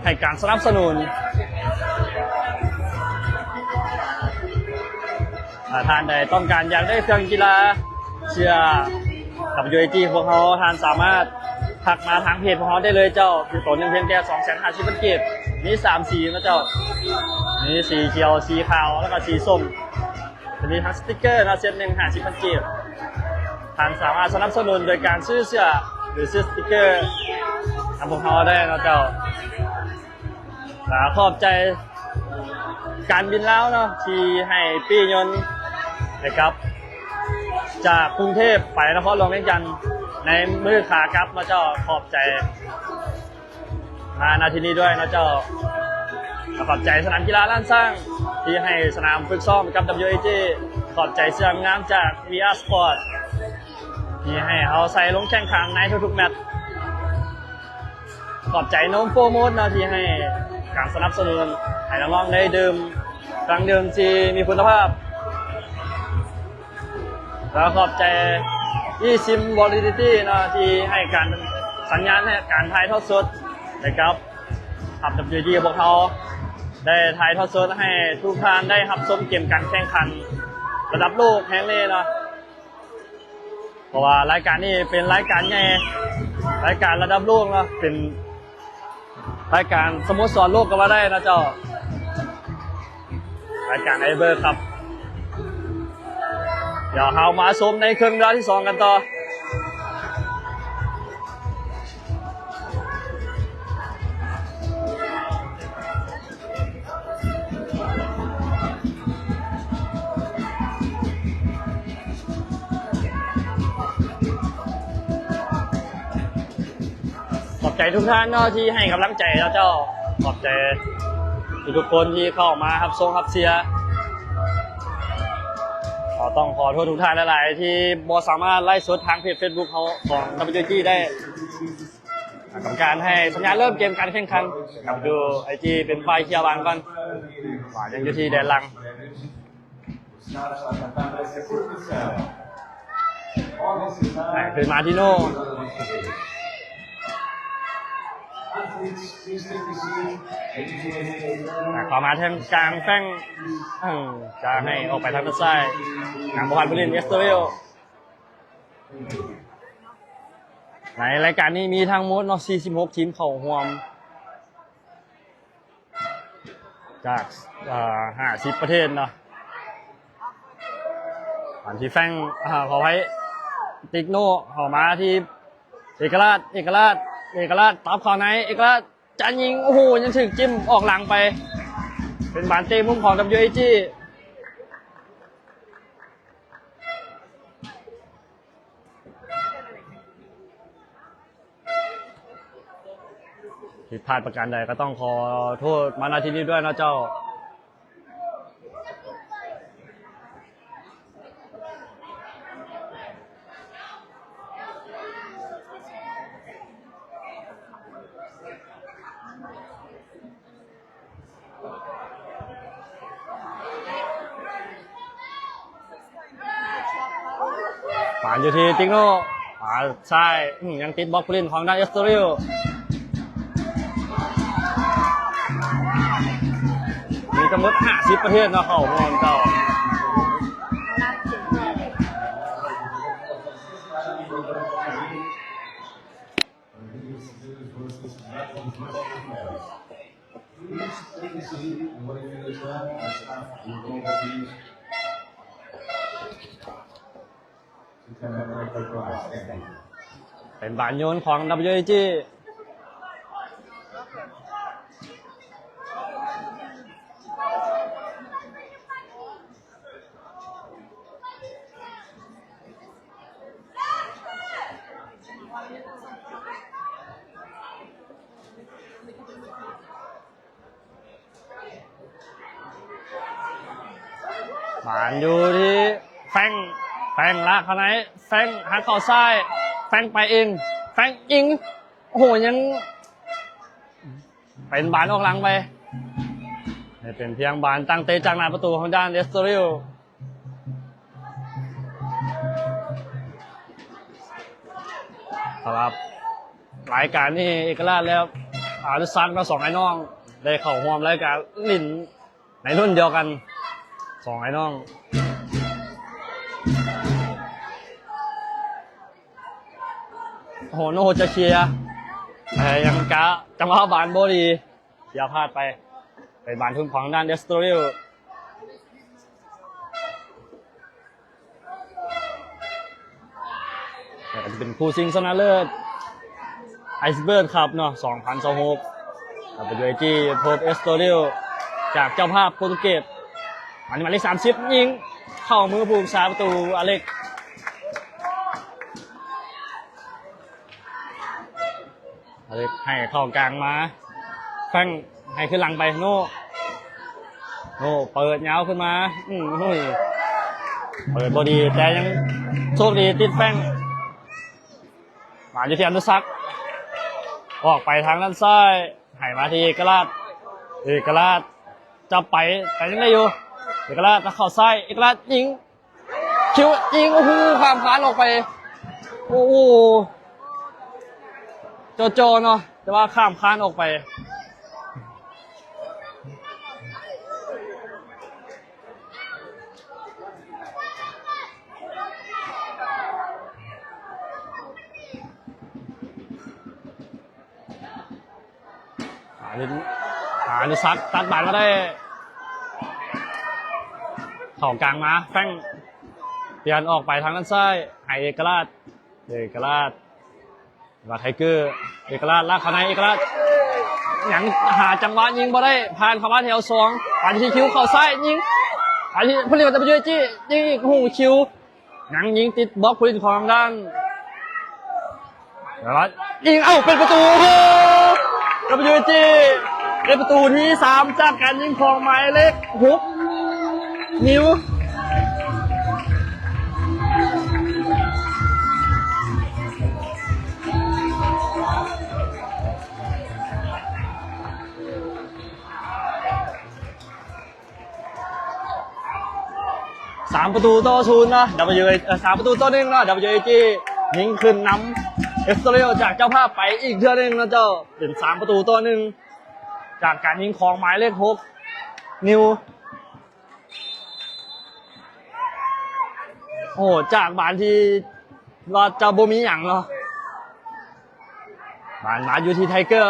ໃຫ້ການສະໜັບສະໜູນ. ຖ້າທ່ານໃດຕ້ອງການຢາກໄດ້ເຄື່ອງກິລາເຊຍກັບ WAG ຂອງພວກເຮົາ, ທ່ານສາມາດທັກມາທາງເພຈຂອງເຮົາໄດ້ເລີຍເຈົ້າ. ໂຕໜຶ່ງພຽງແຕ່ສອງແສນຫ້າສິບພັນກີບ, ມີສາມສີເນາະເຈົ້າ, ມີສີຂຽວ, ສີຂາວ ແລ້ວກໍສີສົ້ມ. ຈະມີທັງສະຕິກເກີເນາະ, ເຊັດໜຶ່ງຫ້າສິບພັນກີບ. ທ່ານສາມາດສະໜັບສະໜູນໂດຍການຊື້ເສື້ອ ຫຼື ຊື້ສະຕິກເກີນຳພວກເຮົາໄດ້ເນາະເຈົ້າ. ແລະ ຂອບໃຈການບິນລາວເນາະ ທີ່ໃຫ້ປີ້ຍົນໄດ້ກັບຈາກກຸງເທບໄປນະຄອນຫຼວງວຽງຈັນໃນມື້ຂາກັບເນາະເຈົ້າ. ຂອບໃຈ ມາ ນະ ທີ່ນີ້ດ້ວຍເນາະເຈົ້າ. ແລະ ຂອບໃຈສະໜາມກິລາລ້ານຊ້າງທີ່ໃຫ້ສະໜາມຝຶກຊ້ອມກັບ WAG. ຂອບໃຈເສື້ອງາມຈາກ VR Sport ທີ່ໃຫ້ເຮົາໃສ່ລົງແຂ່ງຂັນໃນທຸກໆແມັດ. ຂອບໃຈນົມ Four Moon ເນາະ ທີ່ໃຫ້ການສະໜັບສະໜູນໃຫ້ນ້ອງໆໄດ້ດື່ມເຄື່ອງດື່ມທີ່ມີຄຸນນະພາບ. ແລະ ຂອບໃຈ eSIM Validity ເນາະ ທີ່ໃຫ້ການສັນຍານໃຫ້ການຖ່າຍທອດສົດໃຫ້ກັບທັບ WAG ຂອງພວກເຮົາ ໄດ້ຖ່າຍທອດສົດໃຫ້ທຸກທ່ານໄດ້ຮັບຊົມເກມການແຂ່ງຂັນລະດັບໂລກແຫ່ງນີ້ເນາະ. ເພາະວ່າລາຍການນີ້ເປັນລາຍການໃຫຍ່ ລາຍການລະດັບໂລກເນາະ, ເປັນ ລາຍການສະໂມສອນໂລກກໍວ່າໄດ້ນະເຈົ້າ, ລາຍການ Iber Cup. ດຽວເຮົາມາຊົມໃນເຄິ່ງເວລາທີສອງກັນຕໍ່. ຂອບໃຈທຸກທ່ານເນາະ ທີ່ໃຫ້ກຳລັງໃຈເນາະເຈົ້າ. ຂອບໃຈທຸກໆຄົນທີ່ເຂົ້າມາຮັບຊົມຮັບເຊຍ. ກໍຕ້ອງຂໍໂທດທຸກທ່ານຫຼາຍໆ ທີ່ບໍ່ສາມາດໄລຟ໌ສົດທາງເພຈ Facebook ເຮົາຂອງ WAG ໄດ້. ກຳມະການໃຫ້ສັນຍານເລີ່ມເກມການແຂ່ງຂັນ. WAG ເປັນຝ່າຍເຄຍບານກ່ອນ. ບານຍັງຢູ່ທີ່ແດນຫຼັງ. ແຕ່ຄືນມາທີ່ໂນ່ ເຂົ້າມາທາງກາງແຟງ ຈະໃຫ້ອອກໄປທາງດ້ານຊ້າຍ. ນຳບໍ່ທັນຜູ້ຫຼິ້ນ Estoril. ໃນລາຍການນີ້ມີທັງໝົດເນາະ ສີ່ສິບຫົກທີມເຂົ້າຮ່ວມ ຈາກ ເອີ ຫ້າສິບປະເທດເນາະ. ອັນທີ່ແຟງ ອາ ຂໍອະໄພ ຕິກໂນ ເຂົ້າມາທີ່ເອກະລາດ ເອກະລາດ ເອກະລາດ ຕັບເຂົ້າໃນ ເອກະລາດ ຈະຍິງ ໂອ້ໂຫ ຍັງຖືກຈິ້ມອອກຫຼັງໄປ. ເປັນບານເຕະມຸມຂອງ WAG. ຜິດພາດປະການໃດກໍຕ້ອງຂໍໂທດມາ ນະ ທີ່ນີ້ດ້ວຍເນາະເຈົ້າ. ປານຢູ່ທີ່ຕິກໂນ ປານຊ້າຍ ອືມ ຍັງຕິດບລັອກຜູ້ຫຼິ້ນຂອງທາງດ້ານເອັສໂຕຣິວ. ມີທັງໝົດຫ້າສິບປະເທດເນາະ ເຂົ້າຮ່ວມເຈົ້າ. ເປັນບານໂຍນຂອງ WAG. ບານຢູ່ທີ່ແຟງ ແຟງລາກເຂົ້າໃນ ແຟງຫັກເຂົ້າຊ້າຍ ແຟງໄປເອງ ແຟງຍິງ ໂອ້ໂຫ ຍັງເປັນບານອອກຫຼັງໄປ ໃຫ້ເປັນພຽງບານຕັ້ງເຕະຈາກໜ້າປະຕູຂອງດ້ານເອັສໂຕຣິວ. ສຳລັບລາຍການນີ້ ເອກະລາດ ແລະ ອານຸສັກ ເນາະ ສອງອ້າຍນ້ອງໄດ້ເຂົ້າຮ່ວມລາຍການຫຼິ້ນໃນລຸ້ນດຽວກັນ ສອງອ້າຍນ້ອງ. ໂອ້ໂຫ ໂນໂຮຈະເຄຍ ແຕ່ຍັງກະຈັງຫວະບານບໍ່ດີ ເສຍພາດໄປ ເປັນບານທຶນຂອງທາງດ້ານເອັສໂຕຣິວ. ແລ້ວກໍຈະເປັນຄູ່ຊິງຊະນະເລີດ ໄອສເບີກຄັບເນາະ ສອງພັນຊາວຫົກ WAG ພົບເອັສໂຕຣິວ ຈາກເຈົ້າພາບໂປຣຕຸເກດ. ອັນນີ້ໝາຍເລກສາມສິບ ຍິງເຂົ້າມືຜູ້ຮັກສາປະຕູອາເລັກ. ອາເລັກໃຫ້ເຂົ້າກາງມາ ແຟງໃຫ້ຂຶ້ນຫຼັງໄປ ໂນ ໂນເປີດຍາວຂຶ້ນມາ ອືມ ໂອ້ຍ ເປີດບໍ່ດີ ແຕ່ຍັງໂຊກດີຕິດແຟງ ມາຢູ່ທີ່ອານຸສັກ ອອກໄປທາງດ້ານຊ້າຍ ໃຫ້ມາທີ່ເອກະລາດ ເອກະລາດຈັບໄປ ແຕ່ຍັງໄດ້ຢູ່ ເອກະລາດເຂົ້າຊ້າຍ ເອກະລາດຍິງ ຄິວຍິງ ໂອ້ໂຫ ຂ້າມຄານອອກໄປ ໂອ້ໂຫ ຈ່ອໆ ເນາະ ແຕ່ວ່າຂ້າມຄານອອກໄປ. ອານຸ ອານຸສັກຕັດບານມາໄດ້ ເຂົ້າກາງມາ ແຟງປ່ຽນອອກໄປທາງດ້ານຊ້າຍ ໃຫ້ເອກະລາດ ເອກະລາດ ວ່າໄທເກີ ເອກະລາດ ລາກເຂົ້າໃນ ເອກະລາດ ຍັງຫາຈັງຫວະຍິງບໍ່ໄດ້ ຜ່ານເຂົ້າມາແຖວສອງ ປານທີ່ຄິວເຂົ້າຊ້າຍ ຍິງ ປານທີ່ຜູ້ຫຼິ້ນ WAG ຍິງອີກ ໂອ້ໂຫ ຄິວ ຍັງຍິງຕິດບລັອກຜູ້ຫຼິ້ນຂອງດ້ານ ແລ້ວຍິງ ເອົ້າ ເປັນປະຕູ ໂອ້ໂຫ WAG ເປັນປະຕູທີສາມ ຈາກການຍິງຂອງໝາຍເລກຫົກ ນິວ. ສາມປະຕູຕໍ່ສູນເນາະ WA ເອີ ສາມປະຕູຕໍ່ໜຶ່ງເນາະ WAG ຍິງຂຶ້ນນຳ ເອັສໂຕຣິວ ຈາກເຈົ້າພາບໄປອີກເທື່ອໜຶ່ງເນາະເຈົ້າ ເປັນສາມປະຕູຕໍ່ໜຶ່ງ ຈາກການຍິງຂອງໝາຍເລກຫົກ ນິວ. ໂອ້ ຈາກບານທີ່ວ່າຈະບໍ່ມີຫຍັງເນາະ ບານມາຢູ່ທີ່ໄທເກີ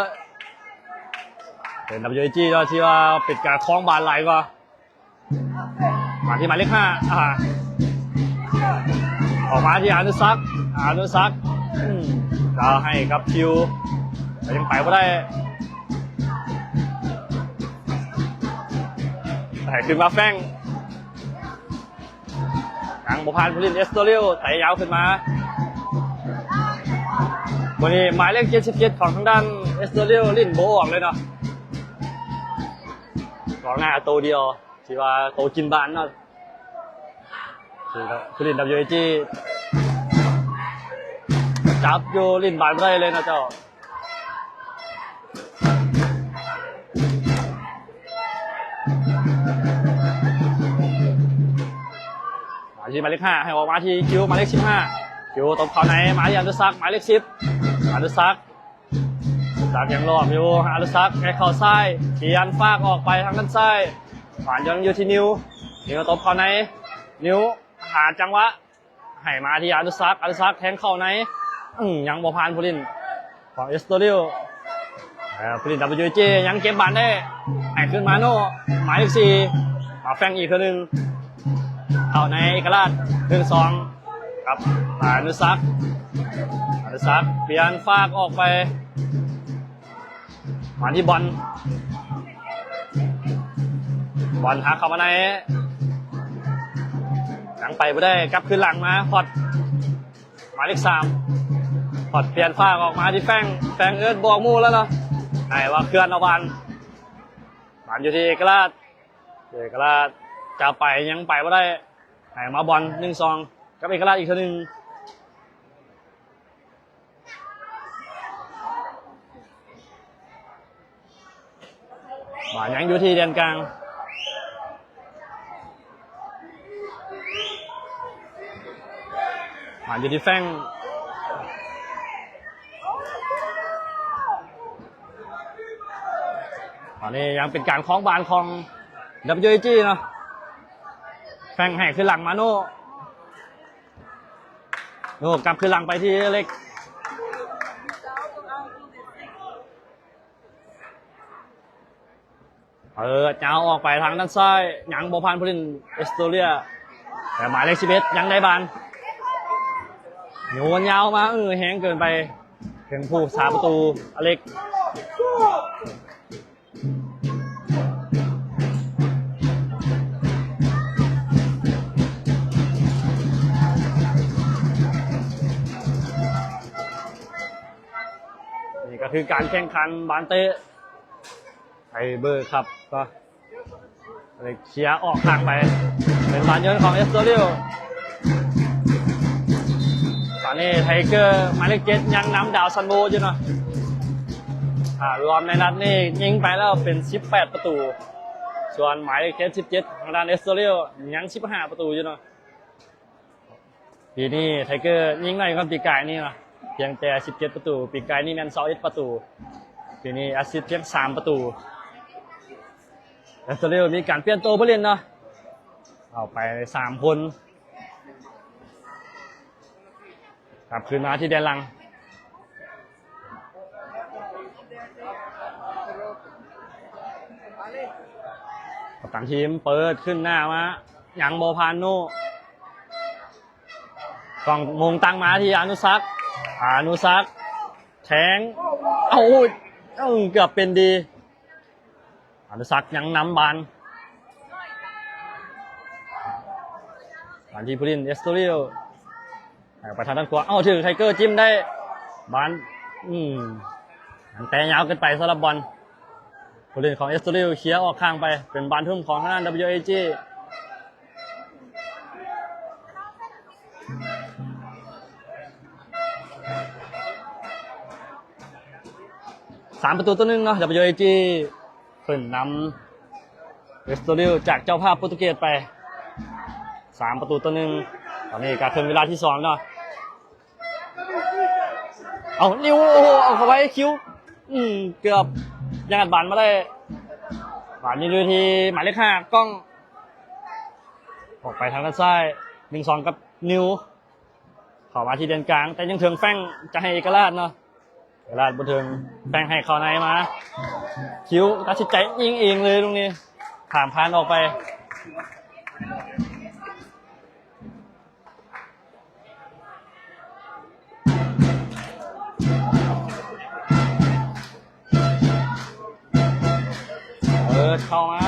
ເປັນ WAG ເນາະ ທີ່ວ່າເປັນການຄອງບານຫຼາຍກວ່າ ມາທີ່ໝາຍເລກຫ້າ ອ່າ ອອກມາທີ່ອານຸສັກ ອານຸສັກ ອືມ ລາວໃຫ້ກັບຄິວ ແຕ່ຍັງໄປບໍ່ໄດ້ ໃຫ້ຂຶ້ນມາແຟງ ຍັງບໍ່ຜ່ານຜູ້ຫຼິ້ນ ເອັສໂຕຣິວ ໄຕຍາວຂຶ້ນມາ ມື້ນີ້ໝາຍເລກເຈັດສິບເຈັດຂອງທາງດ້ານເອສໂຕເຣຍຫຼິ້ນບໍ່ອອກເລີຍເນາະ, ກອງໜ້າໂຕດຽວ ທີ່ວ່າໂຕກິນບານເນາະ. ຜູ້ຫຼິ້ນ WAG ຈັບຢູ່ ຫຼິ້ນບານບໍ່ໄດ້ເລີຍເນາະເຈົ້າ. ມາທີ່ໝາຍເລກຫ້າ ໃຫ້ອອກມາທີ່ຄິວ ໝາຍເລກສິບຫ້າ ຄິວຕົບເຂົ້າໃນ ມາທີ່ອະນຸສັກ ໝາຍເລກສິບ ອະນຸສັກ ອະນຸສັກຍັງຫຼອມຢູ່ ອະນຸສັກໃຫ້ເຂົ້າຊ້າຍ ຂຽນຟາກອອກໄປທາງດ້ານຊ້າຍ ບານຍັງຢູ່ທີ່ນິວ ນິວຕົບເຂົ້າໃນ ນິວຫາຈັງຫວະ ໃຫ້ມາທີ່ອະນຸສັກ ອະນຸສັກແທງເຂົ້າໃນ ອືມ ຍັງບໍ່ຜ່ານຜູ້ຫຼິ້ນຂອງເອສໂຕເຣຍ. ເອີ ຜູ້ຫຼິ້ນ WAG ຍັງເກັບບານໄດ້ ໃຫ້ຄືນມາໂນ ໝາຍເລກສີ່ ມາແຟງອີກເທື່ອໜຶ່ງ ເຂົ້າໃນເອກະລາດ ໜຶ່ງສອງ ກັບອະນຸສັກ ອະນຸສັກປ່ຽນຟາກອອກໄປ ມາທີ່ບອນ ບອນຫັກເຂົ້າມາໃນ ຍັງໄປບໍ່ໄດ້ ກັບຄືນຫຼັງມາ ພອດ ໝາຍເລກສາມ ພອດປ່ຽນຟາກອອກມາທີ່ແຟງ ແຟງເອີ້ນບອກໝູ່ແລ້ວເນາະ ໃຫ້ວ່າເຄື່ອນເອົາບານ ບານຢູ່ທີ່ເອກະລາດ ເອກະລາດຈະໄປ ຍັງໄປບໍ່ໄດ້ ໃຫ້ມາບອນ ໜຶ່ງສອງ ກັບເອກະລາດອີກເທື່ອໜຶ່ງ. ບານຍັງຢູ່ທີ່ແດນກາງ ບານຢູ່ທີ່ແຟງ ຕອນນີ້ຍັງເປັນການຄອງບານຂອງ WAG ເນາະ ແຟງໃຫ້ຄືນຫຼັງມາໂນ ໂນກັບຄືນຫຼັງໄປທີ່ເລັກ ເປີດຍາວອອກໄປທາງດ້ານຊ້າຍ ຍັງບໍ່ຜ່ານຜູ້ຫຼິ້ນເອສໂຕເຣຍ ແຕ່ໝາຍເລກສິບເອັດຍັງໄດ້ບານ ໂຍນຍາວມາ ເອີ ແຮງເກີນໄປ ເຖິງຜູ້ຮັກສາປະຕູອາເລັກ. ນີ້ກໍຄືການແຂ່ງຂັນບານເຕະໄທເບີຄັບ ກໍເຄຍອອກທາງໄປ ເປັນບານໂຍນຂອງເອສໂຕເຣຍ. ຕອນນີ້ໄທເກີໝາຍເລກເຈັດຍັງນຳດາວຊັນໂວຢູ່ເນາະ ຖ້າລວມໃນນັດນີ້ຍິງໄປແລ້ວເປັນສິບແປດປະຕູ ສ່ວນໝາຍເລກເຈັດສິບເຈັດ ທາງດ້ານເອສໂຕເຣຍຍັງສິບຫ້າປະຕູຢູ່ເນາະ. ປີນີ້ໄທເກີຍິງໜ້ອຍກວ່າປີກາຍນີ້ເນາະ ພຽງແຕ່ສິບເຈັດປະຕູ ປີກາຍນີ້ແມ່ນຊາວເອັດປະຕູ ປີນີ້ແອັດຊິດພຽງສາມປະຕູ. ແອັດສະເຕຣຍມີການປ່ຽນໂຕຜູ້ຫຼິ້ນເນາະ ເອົາໄປສາມຄົນ ກັບຄືນມາທີ່ແດນຫຼັງ ກັບຕັນທີມເປີດຂຶ້ນໜ້າມາ ຍັງບໍ່ຜ່ານໂນ ຕ້ອງມົງຕັ້ງມາທີ່ອານຸສັກ ອານຸສັກແທງ ເອົາ ເອີ ເກືອບເປັນດີ ອານຸສັກຍັງນຳບານ ບານທີ່ຜູ້ຫຼິ້ນເອສໂຕເຣຍ ໃຫ້ອອກໄປທາງດ້ານຂວາ ເອົາ ຖືກໄທເກີຈິ້ມໄດ້ ບານ ອືມ ແຕ່ຍາວເກີນໄປສຳລັບບອນ ຜູ້ຫຼິ້ນຂອງເອສໂຕເຣຍເຄຍອອກຂ້າງໄປ ເປັນບານທຸ່ມຂອງທາງດ້ານ WAG ສາມປະຕູຕໍ່ໜຶ່ງເນາະ WAG ຂຶ້ນນຳເອສໂຕເຣຍຈາກເຈົ້າພາບໂປຣຕຸເກດໄປ ສາມປະຕູຕໍ່ໜຶ່ງ ຕອນນີ້ກະເຄິ່ງເວລາທີສອງເນາະ ເອົາ ນິວ ໂອ້ໂຫ ເອົາເຂົ້າໄວ້ ຄິວ ອືມ ເກືອບຍັງອັດບານມາໄດ້ ບານນີ້ຢູ່ທີ່ໝາຍເລກຫ້າ ກ້ອງ ອອກໄປທາງດ້ານຊ້າຍ ໜຶ່ງສອງ ກັບນິວ ເຂົ້າມາທີ່ແດນກາງ ແຕ່ຍັງເຖິງແຟງ ຈະໃຫ້ເອກະລາດເນາະ ເອກະລາດບໍ່ເຖິງ ແຟງໃຫ້ເຂົ້າໃນມາ ຄິວ ຕັດສິນໃຈຍິງເອງເລີຍລູກນີ້ ຂ້າມຄານອອກໄປ ເປີດເຂົ້າມາ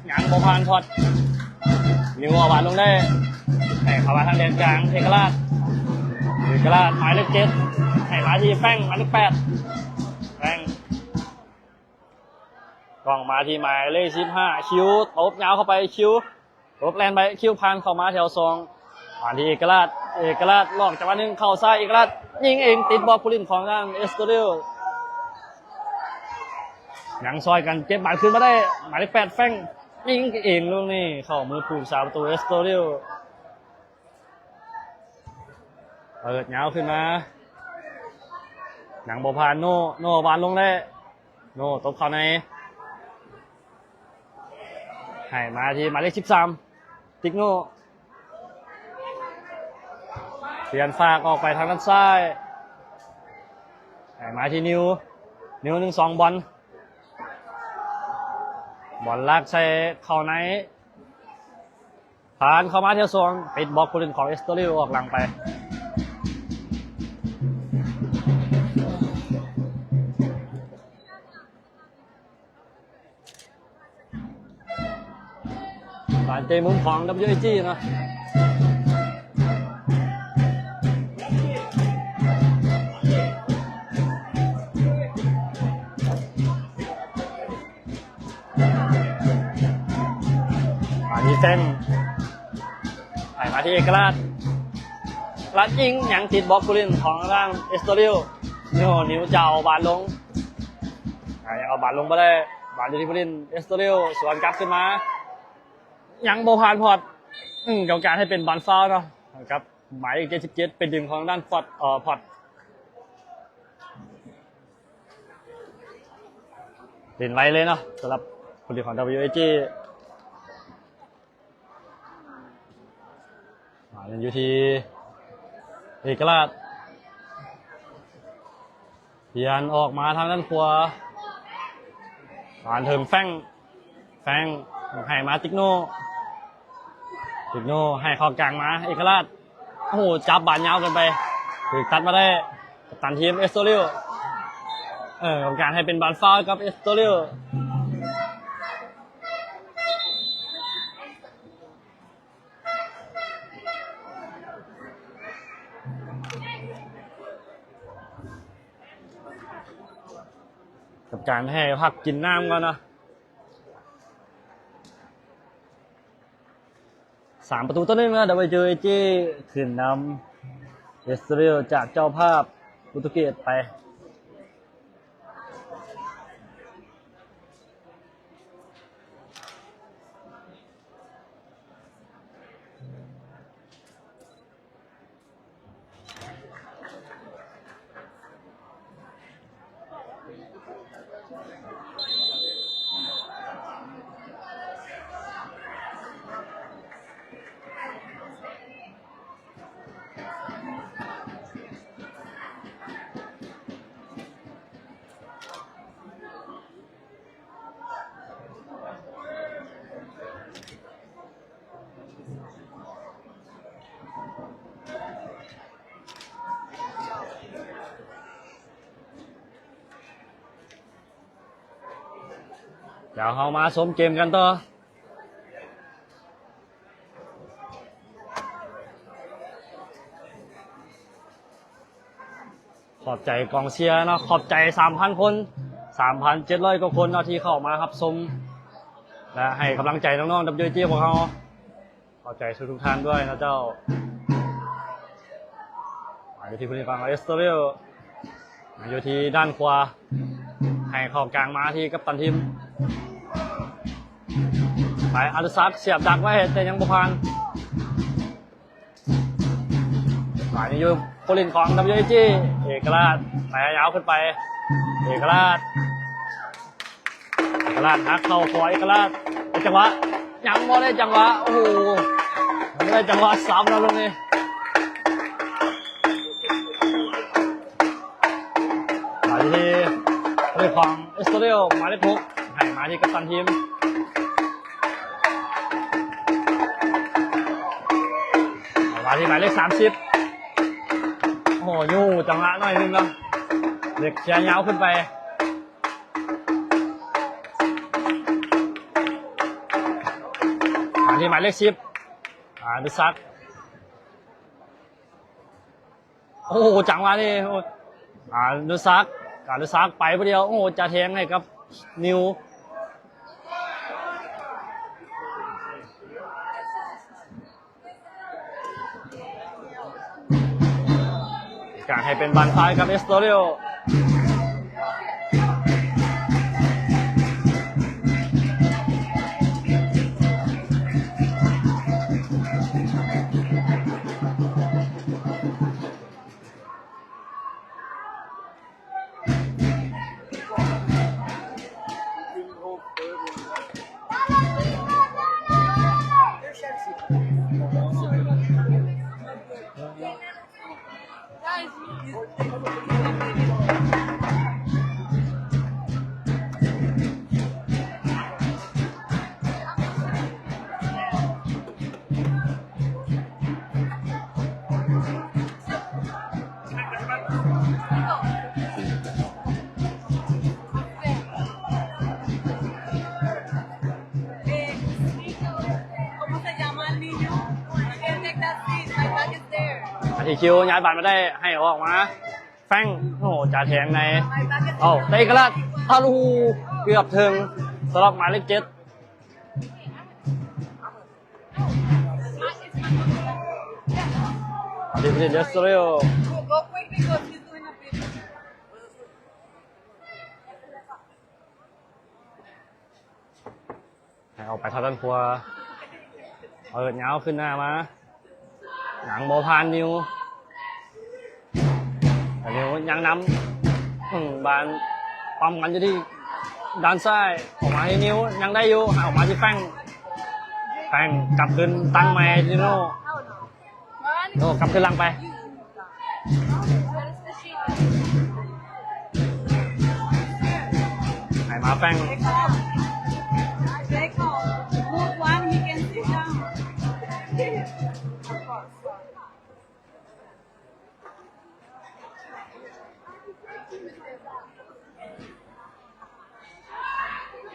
ຍັງບໍ່ຜ່ານ ພອດ ນິວເອົາບານລົງໄດ້ ໃຫ້ເຂົ້າມາທາງແດນກາງ ເອກະລາດ ເອກະລາດ ໝາຍເລກເຈັດ ໃຫ້ ມາທີ່ແຟງ ໝາຍເລກແປດ ແຟງ ກອງມາທີ່ໝາຍເລກສິບຫ້າ ຄິວ ຕົບຍາວເຂົ້າໄປ ຄິວ ຕົບແລ່ນໄປ ຄິວ ຜ່ານເຂົ້າມາແຖວສອງ ມາທີ່ເອກະລາດ ເອກະລາດລອກຈັງຫວະໜຶ່ງເຂົ້າຊ້າຍ ເອກະລາດຍິງເອງ ຕິດບລັອກຜູ້ຫຼິ້ນຂອງທາງເອສໂຕເຣຍ ຍັງຊ່ອຍກັນເກັບບານຄືນມາໄດ້ ໝາຍເລກແປດ ແຟງ ຍິງເອງລູກນີ້ເຂົ້າມືຜູ້ຮັກສາປະຕູເອສໂຕເຣຍ. ເປີດຍາວຂຶ້ນມາ ຍັງບໍ່ຜ່ານ ໂນ ໂນຫວ່ານລົງແລ້ວ ໂນຕົບເຂົ້າໃນ ໃຫ້ມາທີ່ໝາຍເລກສິບສາມ ຕິກໂນ ປ່ຽນຟາກອອກໄປທາງດ້ານຊ້າຍ ໃຫ້ມາທີ່ນິວ ນິວ ໜຶ່ງສອງ ບອນ ບອນລາກໃສ່ເຂົ້າໃນ ຜ່ານເຂົ້າມາແຖວສອງ ຕິດບລັອກຜູ້ຫຼິ້ນຂອງເອສໂຕເຣຍອອກຫຼັງໄປ. ການເຕະມຸມຂອງ WAG ເນາະ. ມາທີ່ແຟງ ໃຫ້ມາທີ່ເອກະລາດ ລາດຍິງ ຍັງຕິດບລັອກຜູ້ຫຼິ້ນຂອງທາງເອສໂຕເຣຍ ໂນ ນິວຈາວບານລົງ ຍັງເອົາບານລົງບໍ່ໄດ້ ບານຢູ່ທີ່ຜູ້ຫຼິ້ນເອສໂຕເຣຍ ສວນກັບຂຶ້ນມາ ຍັງບໍ່ຜ່ານພອດ ອືມ ກຳມະການໃຫ້ເປັນບານຟາວເນາະ ກັບໝາຍເລກເຈັດສິບເຈັດ ໄປດຶງຂອງທາງດ້ານຟອດ ເອີ ພອດ ຫຼິ້ນໄວເລີຍເນາະ ສຳລັບຜູ້ຫຼິ້ນຂອງ WAG ມາເປັນຢູ່ທີ່ເອກະລາດ ປ່ຽນອອກມາທາງດ້ານຂວາ ມາເຖິງແຟງ ແຟງໃຫ້ມາຕິກໂນ ຕິກໂນໃຫ້ເຂົ້າກາງມາເອກະລາດ ໂອ້ໂຫ ຈັບບານຍາວເກີນໄປ ຖືກຕັດມາໄດ້ກັບຕັນທີມເອສໂຕເຣຍ ເອີ ກຳມະການໃຫ້ເປັນບານຟາວກັບເອສໂຕເຣຍ. ກັບການໃຫ້ພັກກິນນ້ຳກ່ອນເນາະ ສາມປະຕູຕໍ່ໜຶ່ງນະ WAG ຂຶ້ນນຳເອສໂຕເຣຍຈາກເຈົ້າພາບໂປຣຕຸເກດໄປ. ດຽວເຮົາມາຊົມເກມກັນຕໍ່. ຂອບໃຈກອງເຊຍເນາະ ຂອບໃຈສາມພັນຄົນ ສາມພັນເຈັດຮ້ອຍກວ່າຄົນເນາະ ທີ່ເຂົ້າມາຮັບຊົມ ແລະ ໃຫ້ກຳລັງໃຈນ້ອງໆ WAG ພວກເຮົາ. ຂອບໃຈທຸກໆທ່ານດ້ວຍນະເຈົ້າ. ມາຢູ່ທີ່ຜູ້ຫຼິ້ນຂອງເອສໂຕເຣຍ ມາຢູ່ທີ່ດ້ານຂວາ ໃຫ້ເຂົ້າກາງມາທີ່ກັບຕັນທີມ ໄປ ອານຸສັກ ສຽບດັກໄວ້ ແຕ່ຍັງບໍ່ຜ່ານ. ມາຢູ່ຜູ້ຫຼິ້ນຂອງ WAG ເອກະລາດ ໄປຍາວຂຶ້ນໄປ ເອກະລາດ ເອກະລາດ ຫັກເຂົ້າຂວາ ເອກະລາດ ໄດ້ຈັງຫວະ ຍັງບໍ່ໄດ້ຈັງຫວະ ໂອ້ໂຫ ຍັງບໍ່ໄດ້ຈັງຫວະຊ້ຳນະລູກນີ້. ມາທີ່ຜູ້ຫຼິ້ນຂອງເອສໂຕເຣຍ ໝາຍເລກຫົກ ໃຫ້ມາທີ່ກັບຕັນທີມ ມາທີ່ໝາຍເລກສາມສິບ ໂອ້ໂຫ ຢູ່ຈັງຫວະໜ້ອຍໜຶ່ງເນາະ ເລັກເຄຍຍາວຂຶ້ນໄປ ມາທີ່ໝາຍເລກສິບ ອານຸສັກ ໂອ້ໂຫ ຈັງຫວະນີ້ ໂອ້ ອານຸສັກ ອານຸສັກໄປຜູ້ດຽວ ໂອ້ ຈະແທງໃຫ້ກັບນິວ ການໃຫ້ເປັນບານຊ້າຍກັບເອສໂຕເຣຍ. ອາທິຄິວຍ້າຍບານມາໄດ້ ໃຫ້ອອກມາ ແຟງ ໂອ້ ຈາແທງໃນ ເອົ້າ ເຕະກະລາດ ອາລູ ເກືອບເຖິງ ສຳລັບໝາຍເລກເຈັດ ອາທິ ເດສໂຕເຣຍ. ໃຫ້ອອກໄປທາງດ້ານຂວາ ເປີດຍາວຂຶ້ນໜ້າມາ ຍັງບໍ່ຜ່ານນິວ ແຕ່ນິວຍັງນຳ ອືມ ບານປ້ອມກັນຢູ່ທີ່ດ້ານຊ້າຍ ອອກມາທີ່ນິວ ຍັງໄດ້ຢູ່ ໃຫ້ອອກມາທີ່ແຟງ ແຟງກັບຄືນຕັ້ງໃໝ່ທີ່ໂນ ໂອ້ ກັບຄືນຫຼັງໄປ ໃຫ້ມາແຟງ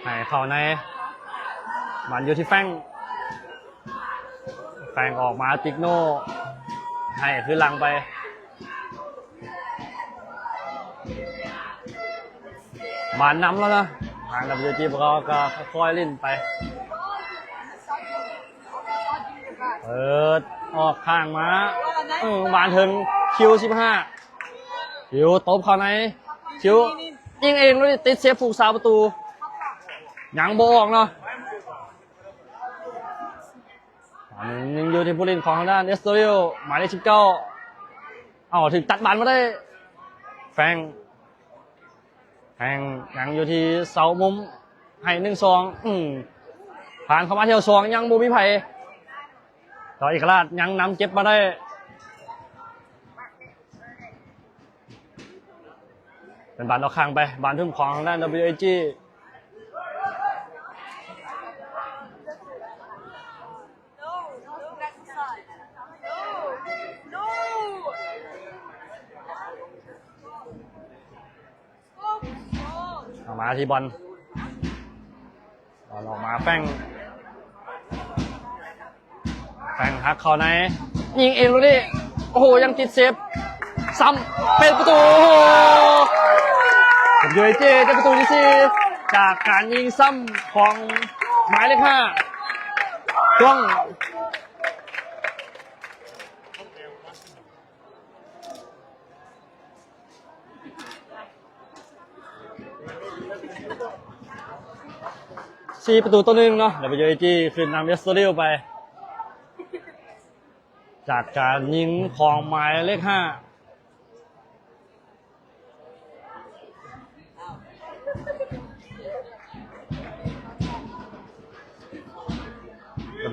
ໃຫ້ເຂົ້າໃນ ບານຢູ່ທີ່ແຟງ ແຟງອອກມາຕິກໂນ ໃຫ້ຄືນຫຼັງໄປ ບານນຳແລ້ວນະ ທາງ WG ພວກເຂົາກໍຄ່ອຍໆຫຼິ້ນໄປ ເປີດອອກຂ້າງມາ ເອີ ບານເຖິງຄິວສິບຫ້າ ຄິວຕົບເຂົ້າໃນ ຄິວຍິງເອງ ແລ້ວຕິດເຊຟຜູ້ສາປະຕູ ຍັງບໍ່ອອກເນາະ ຍັງຢູ່ທີ່ຜູ້ຫຼິ້ນຂອງທາງດ້ານເອສໂຕເຣຍ ໝາຍເລກສິບເກົ້າ ເອົາ ຖືກຕັດບານມາໄດ້ ແຟງ ແຟງຍັງຢູ່ທີ່ເສົາມຸມ ໃຫ້ໜຶ່ງສອງ ອືມ ຜ່ານເຂົ້າມາແຖວສອງ ຍັງບໍ່ມີໃຜ ຕໍ່ເອກະລາດ ຍັງນຳເກັບມາໄດ້ ເປັນບານອອກຂ້າງໄປ ບານທຸ່ມຂອງທາງດ້ານ WAG. ເອົາມາທີ່ບອນ ບອນອອກມາແຟງ ແຟງຫັກເຂົ້າໃນ ຍິງເອງລູກນີ້ ໂອ້ໂຫ ຍັງຕິດເຊຟ ຊ້ຳເປັນປະຕູ ໂອ້ໂຫ ເປັນ WAG ໄດ້ປະຕູທີສີ່ ຈາກການຍິງຊ້ຳຂອງໝາຍເລກຫ້າ ຕ້ອງ ສີ່ປະຕູຕໍ່ໜຶ່ງເນາະ WAG ຂຶ້ນນຳເອສໂຕເຣຍໄປ ຈາກການຍິງຂອງໝາຍເລກຫ້າ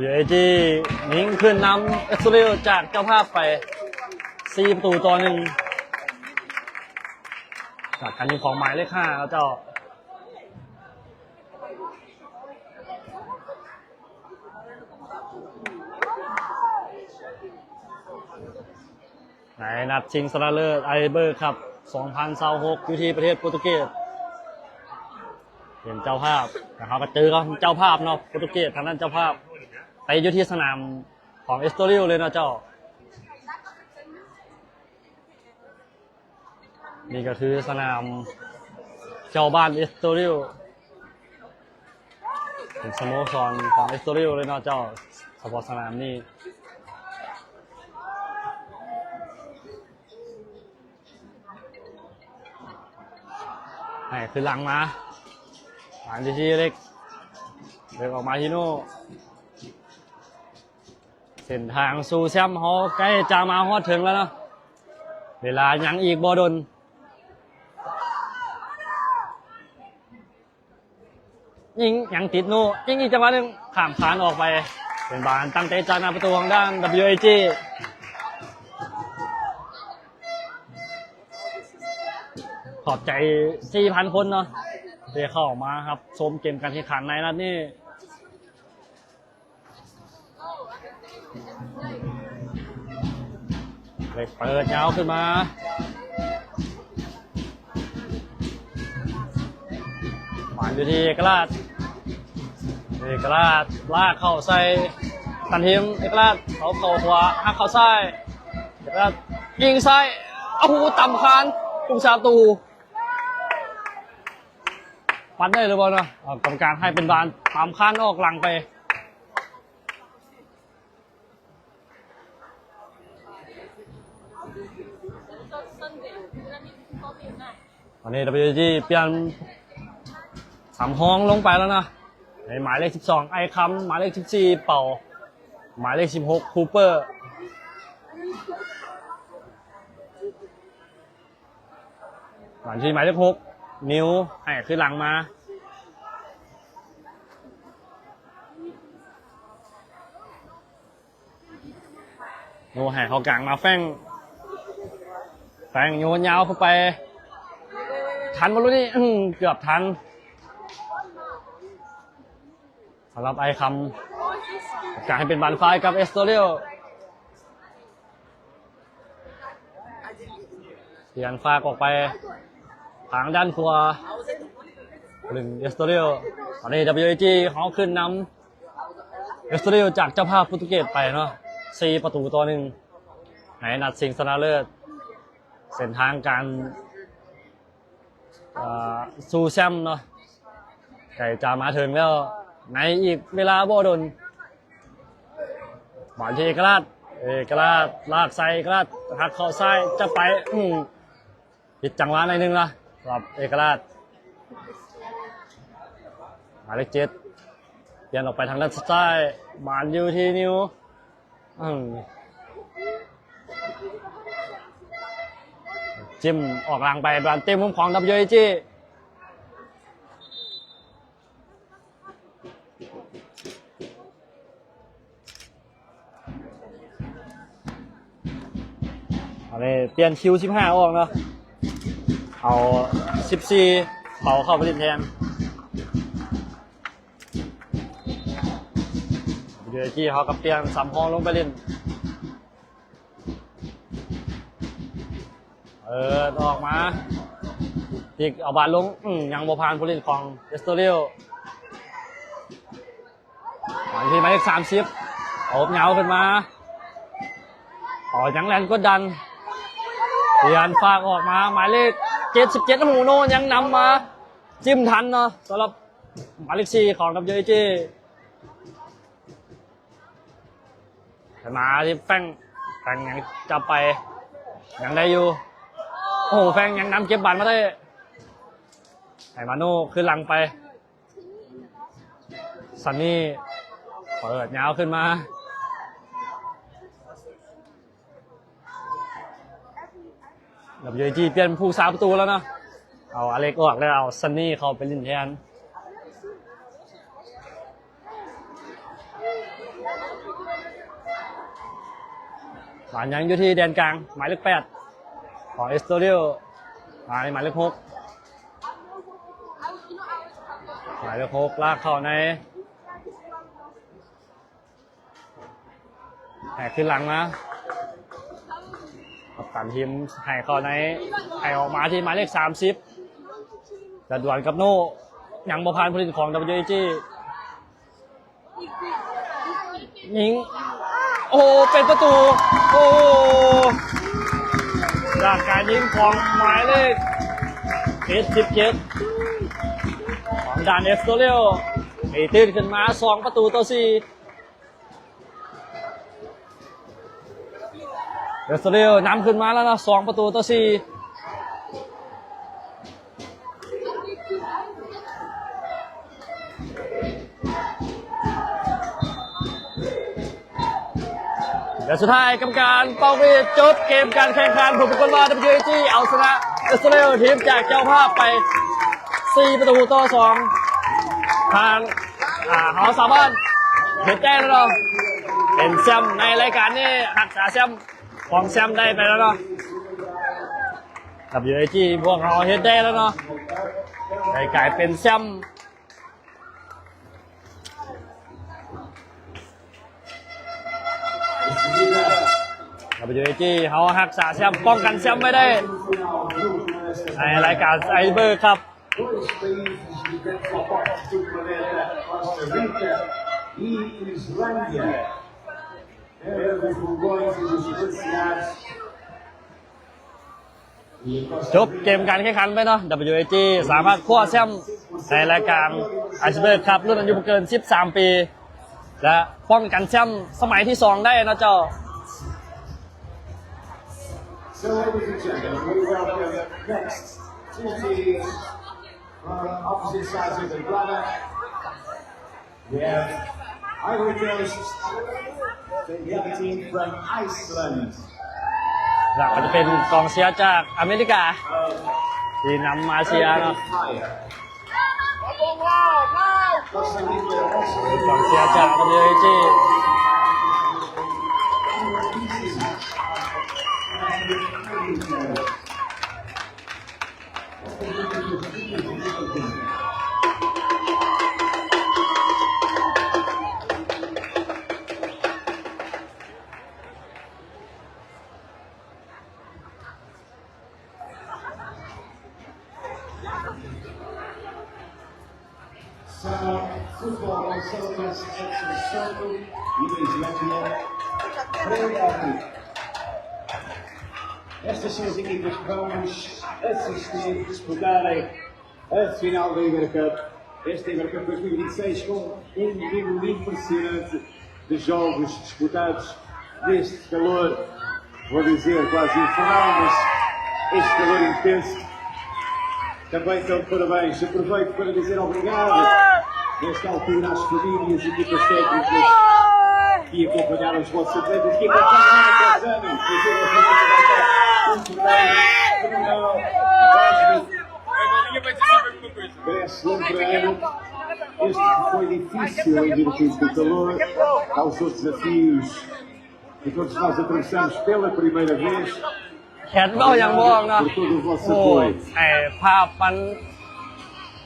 WAG ຍິງຂຶ້ນນຳເອສໂຕເຣຍຈາກເຈົ້າພາບໄປ ສີ່ປະຕູຕໍ່ໜຶ່ງ ຈາກການຍິງຂອງໝາຍເລກຫ້າເນາະເຈົ້າ. ໃນນັດຊິງຊະນະເລີດ Amiable Cup ສອງພັນຊາວຫົກ ຢູ່ທີ່ປະເທດໂປຣຕຸເກດ ເປັນເຈົ້າພາບ ແລ້ວເຮົາກໍເຈີກັບເຈົ້າພາບເນາະ ໂປຣຕຸເກດ ທາງດ້ານເຈົ້າພາບ ໄປຢູ່ທີ່ສະໜາມຂອງເອສໂຕເຣຍເລີຍເນາະເຈົ້າ. ນີ້ກໍຄືສະໜາມເຈົ້າບ້ານເອສໂຕຣິວ ເປັນສະໂມສອນຂອງເອສໂຕຣິວເລີຍເນາະເຈົ້າ ສະເພາະສະໜາມນີ້. ໃຫ້ຄືນຫຼັງມາ ຫານທີ່ທີ່ເລັກ ເລັກອອກມາທີ່ໂນ ເສັ້ນທາງສູ່ແຊມເຮົາໃກ້ຈະມາຮອດເຖິງແລ້ວເນາະ ເວລາຍັງອີກບໍ່ດົນ. ຍິງ ຍັງຕິດໂນ ຍິງອີກຈັງຫວະໜຶ່ງ ຂ້າມຄານອອກໄປ ເປັນບານຕັ້ງເຕະຈາກໜ້າປະຕູຂອງດ້ານ WAG. ຂອບໃຈສີ່ພັນຄົນເນາະ ທີ່ເຂົ້າມາຮັບຊົມເກມການແຂ່ງຂັນໃນນັດນີ້. ເລັກເປີດຍາວຂຶ້ນມາ ບານຢູ່ທີ່ເອກະລາດ ເອກະລາດລາກເຂົ້າໃສ່ກັບຕັນທີມ ເອກະລາດເອົາເຂົ້າຂວາ ຫັກເຂົ້າຊ້າຍ ເອກະລາດຍິງຊ້າຍ ໂອ້ໂຫ ຕຳຄານ ຜູ້ສາປະຕູ ປັດໄດ້ຫຼືບໍ່ເນາະ? ເອົາ ກຳມະການໃຫ້ເປັນບານຕຳຄານອອກຫຼັງໄປ. ຕອນນີ້ WAG ປ່ຽນສຳຮອງລົງໄປແລ້ວເນາະ ໃນໝາຍເລກສິບສອງ ໄອຄຳ ໝາຍເລກສິບສີ່ ເປົາ ໝາຍເລກສິບຫົກ ຄູເປີ. ບານທີ່ໝາຍເລກຫົກ ນິວ ໃຫ້ຄືນຫຼັງມາ ໂຍໃຫ້ເຂົ້າກາງມາ ແຟງ ແຟງໂຍນຍາວເຂົ້າໄປ ທັນບໍ່ລູກນີ້? ອືມ ເກືອບທັນ. ສຳລັບໄອຄຳ ກາຍເປັນບານຟ້າຍກັບເອສໂຕເຣຍ ປ່ຽນຟາກອອກໄປທາງດ້ານຂວາ ເປັນເອສໂຕເຣຍ. ຕອນນີ້ WAG ເຮົາຂຶ້ນນຳເອສໂຕເຣຍຈາກເຈົ້າພາບໂປຣຕຸເກດໄປເນາະ ສີ່ປະຕູຕໍ່ໜຶ່ງ ໃນນັດຊິງຊະນະເລີດ ເສັ້ນທາງການ ເອີ່ ສູ່ແຊມເນາະ ໃກ້ຈະມາເຖິງແລ້ວ ໃນອີກເວລາບໍ່ດົນ. ບານທີ່ເອກະລາດ ເອກະລາດລາກໃສ່ ເອກະລາດຫັກເຂົ້າຊ້າຍ ຈະໄປ ອືມ ຜິດຈັງຫວະໜ້ອຍໜຶ່ງລະ ສຳລັບເອກະລາດ. ໝາຍເລກເຈັດ ປ່ຽນອອກໄປທາງດ້ານຊ້າຍ ບານຢູ່ທີ່ນິວ ອືມ ຈິ້ມອອກຫຼັງໄປ ບານເຕະມຸມຂອງ WAG. ອັນນີ້ປ່ຽນຄິວສິບຫ້າອອກເນາະ ເອົາສິບສີ່ ເປົາເຂົ້າໄປຫຼິ້ນແທນ. WAG ເຮົາກໍປ່ຽນສຳຮອງລົງໄປຫຼິ້ນ ເປີດອອກມາ ຕິກເອົາບານລົງ ອືມ ຍັງບໍ່ຜ່ານຜູ້ຫຼິ້ນຂອງເອສໂຕເຣຍ. ມາທີ່ໝາຍເລກສາມສິບ ໂອບຍາວຂຶ້ນມາ ອໍ ຍັງແລ່ນກົດດັນ ປ່ຽນຟາກອອກມາ ໝາຍເລກເຈັດສິບເຈັດ ໂອ້ໂຫ ໂນ ຍັງນຳມາ ຈິ້ມທັນເນາະ ສຳລັບໝາຍເລກສີ່ຂອງ WAG. ຂຶ້ນມາທີ່ແຟງ ແຟງຍັງຈັບໄປ ຍັງໄດ້ຢູ່ ໂອ້ໂຫ ແຟງຍັງນຳເກັບບານມາໄດ້ ໃຫ້ມາໂນຄືນຫຼັງໄປ ຊັນນີ ເປີດຍາວຂຶ້ນມາ WAG ປ່ຽນຜູ້ສາປະຕູແລ້ວເນາະ ເອົາອາເລັກອອກແລ້ວ ເອົາຊັນນີເຂົ້າໄປຫຼິ້ນແທນ. ບານຍັງຢູ່ທີ່ແດນກາງ ໝາຍເລກແປດ ຂອງເອສໂຕເຣຍ ມາໃຫ້ໝາຍເລກຫົກ ໝາຍເລກຫົກ ລາກເຂົ້າໃນ ໃຫ້ຄືນຫຼັງມາ ກັບຕັນທີມໃຫ້ເຂົ້າໃນ ໃຫ້ອອກມາທີ່ໝາຍເລກສາມສິບ ຈະດວນກັບໂນ ຍັງບໍ່ຜ່ານຜູ້ຫຼິ້ນຂອງ WAG ຍິງ ໂອ້ໂຫ ເປັນປະຕູ ໂອ້ໂຫ ຈາກການຍິງຂອງໝາຍເລກເຈັດສິບເຈັດ ຂອງດານເອສໂຕເຣວ ຕີຕື່ມຂຶ້ນມາສອງປະຕູຕໍ່ສີ່. ເອສໂຕເຣວນຳຂຶ້ນມາແລ້ວເນາະ ສອງປະຕູຕໍ່ສີ່. ແລະ ສຸດທ້າຍກຳມະການເປົ່າຫວີດຈົບເກມການແຂ່ງຂັນ ຜົນປາກົດວ່າ ດັບເບິນຢູເອຈີ ເອົາຊະນະ ເອສໂຕເຣວ ທີມຈາກເຈົ້າພາບໄປ ສີ່ປະຕູຕໍ່ສອງ. ທາງ ອ່າ ເຮົາສາມາດເຮັດໄດ້ແລ້ວເນາະ ເປັນແຊ້ມໃນລາຍການນີ້ ຮັກສາແຊ້ມ ຄອງແຊ້ມໄດ້ໄປແລ້ວເນາະ ດັບເບິນຢູເອຈີ ພວກເຮົາເຮັດໄດ້ແລ້ວເນາະ ໄດ້ກາຍເປັນແຊ້ມ ດັບເບິນຢູເອຈີ ເຮົາຮັກສາແຊ້ມ ປ້ອງກັນແຊ້ມໄວ້ໄດ້ ໃນລາຍການໄອເບີຄັບ. Dois países do Costa Rica e Islândia. ຈົບເກມການແຂ່ງຂັນໄປເນາະ ດັບເບິນຢູເອຈີ ສາມາດຄວ້າແຊ້ມໃນລາຍການໄອເບີຄັບ ລຸ້ນອາຍຸບໍ່ເກີນສິບສາມປີ ແລະ ປ້ອງກັນແຊ້ມສະໄໝທີສອງໄດ້ເນາະເຈົ້າ. So, ladies and gentlemen, we welcome next two teams from opposite sides of the bladder. We have Ivory Coast, the other team from Iceland. ຫຼັກກໍຈະເປັນກອງເຊຍຈາກອາເມລິກາ ທີ່ນຳມາເຊຍເນາະ ກອງເຊຍຈາກ ດັບເບິນຢູເອຈີ. São Futebol São Lourenço F C Soto e Islândia. Estas são as equipas que vamos assistir disputarem a final da Ibercup. Esta Ibercup dois mil e vinte e seis com um número impressionante de jogos disputados neste calor, vou dizer quase infernal, mas este calor intenso. Também estão de parabéns. Aproveito para dizer obrigado, nesta altura, às famílias e equipas técnicas que acompanharam os vossos atletas. Equipa de São Paulo, muito bem. Bruno, Cosme, Grace Lampreiro. Este que foi difícil em virtude do calor, causou desafios que todos nós atravessamos pela primeira vez. ແຄດເວົ້າຫຍັງບໍ່ອອກເນາະ Obrigado por todo o vosso apoio. ໂອ້ ໄອ້ພາບມັນ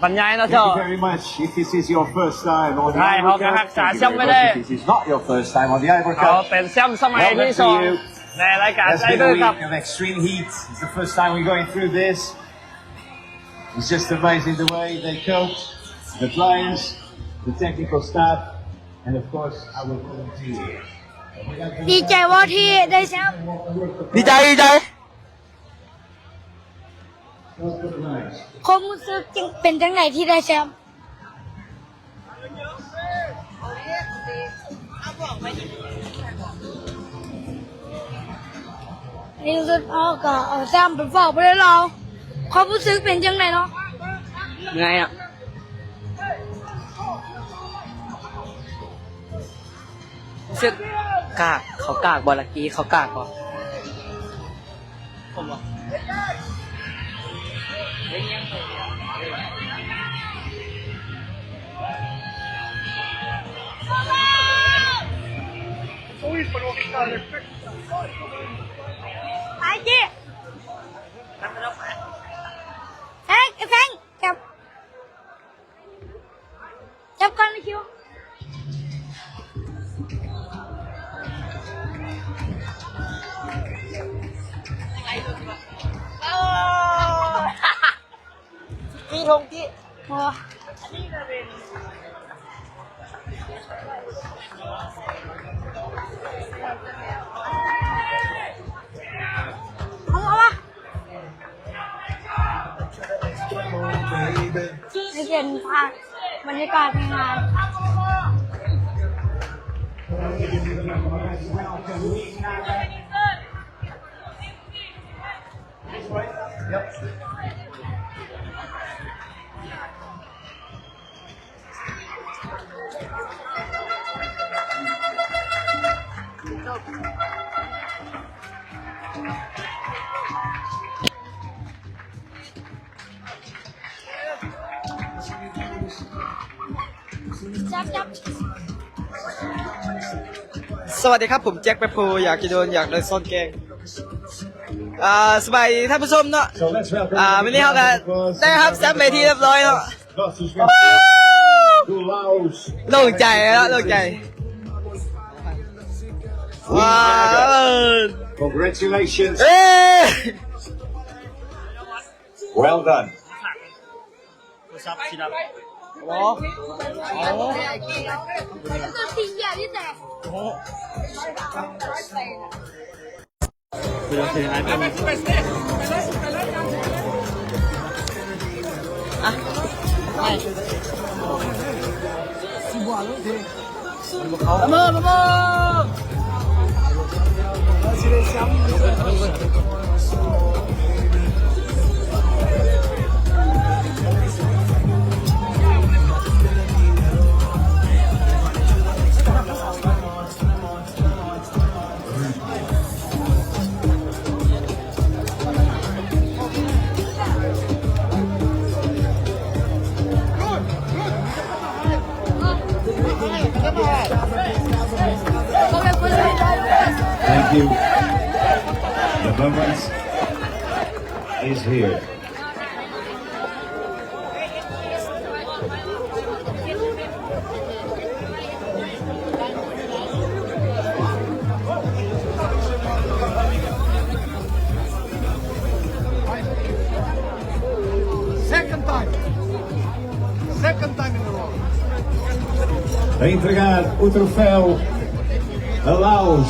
ບັນຍາຍເນາະ Thank you very much. If this is your first time on the Ivory Cup, thank you very much. If this is not your first time on the Ivory Cup, welcome to you. ເຮົາເປັນແຊ້ມສະໄໝທີສອງໃນລາຍການໄອເບີຄັບ It's been a week of extreme heat. It's the first time we're going through this. It's just amazing the way they cope, the players, the technical staff, and of course our volunteers. ດີໃຈບໍ່ທີ່ໄດ້ແຊ້ມ? ດີໃຈ ດີໃຈ. ຄວາມຮູ້ສຶກເປັນຈັ່ງໃດທີ່ໄດ້ແຊ້ມ? ໃນທີ່ສຸດເຮົາກໍເອົາແຊ້ມໄປຝາກປະເທດລາວ. ຄວາມຮູ້ສຶກເປັນຈັ່ງໃດເນາະ? ເມື່ອຍອະ. ຮູ້ສຶກກາກ ເຂົາກາກບໍ່ ລັກກີ້ ເຂົາກາກບໍ່? ໄປຈິ ແຟງ ແຟງ ຈັບ ຈັບກ່ອນ ຄິວ. ຈີ່ ທົງຈີ່ ບໍ່ ເອົາ ເອົາ ເອົາ. ນີ້ເປັນພາບບັນຍາກາດໃນງານ. Yep. ສະຫວັດດີຄັບ ຜົມແຈັກ ແປັບໂພ ຢາກຈະໂດນ ຢາກໂດນຊ້ອນແກງ. ອ່າ ສະບາຍດີທ່ານຜູ້ຊົມເນາະ. ອ່າ ມື້ນີ້ເຮົາກະໄດ້ຮັບແຊ້ມເປັນທີ່ຮຽບຮ້ອຍເນາະ. ໂລ່ງໃຈເນາະ ໂລ່ງໃຈ. ວ້າວ Congratulations. Well done. ໂອ້ ໂອ້ ໂອ້ Thank you. The moment is here. Second time. Second time in a row. A entregar o troféu a Laos,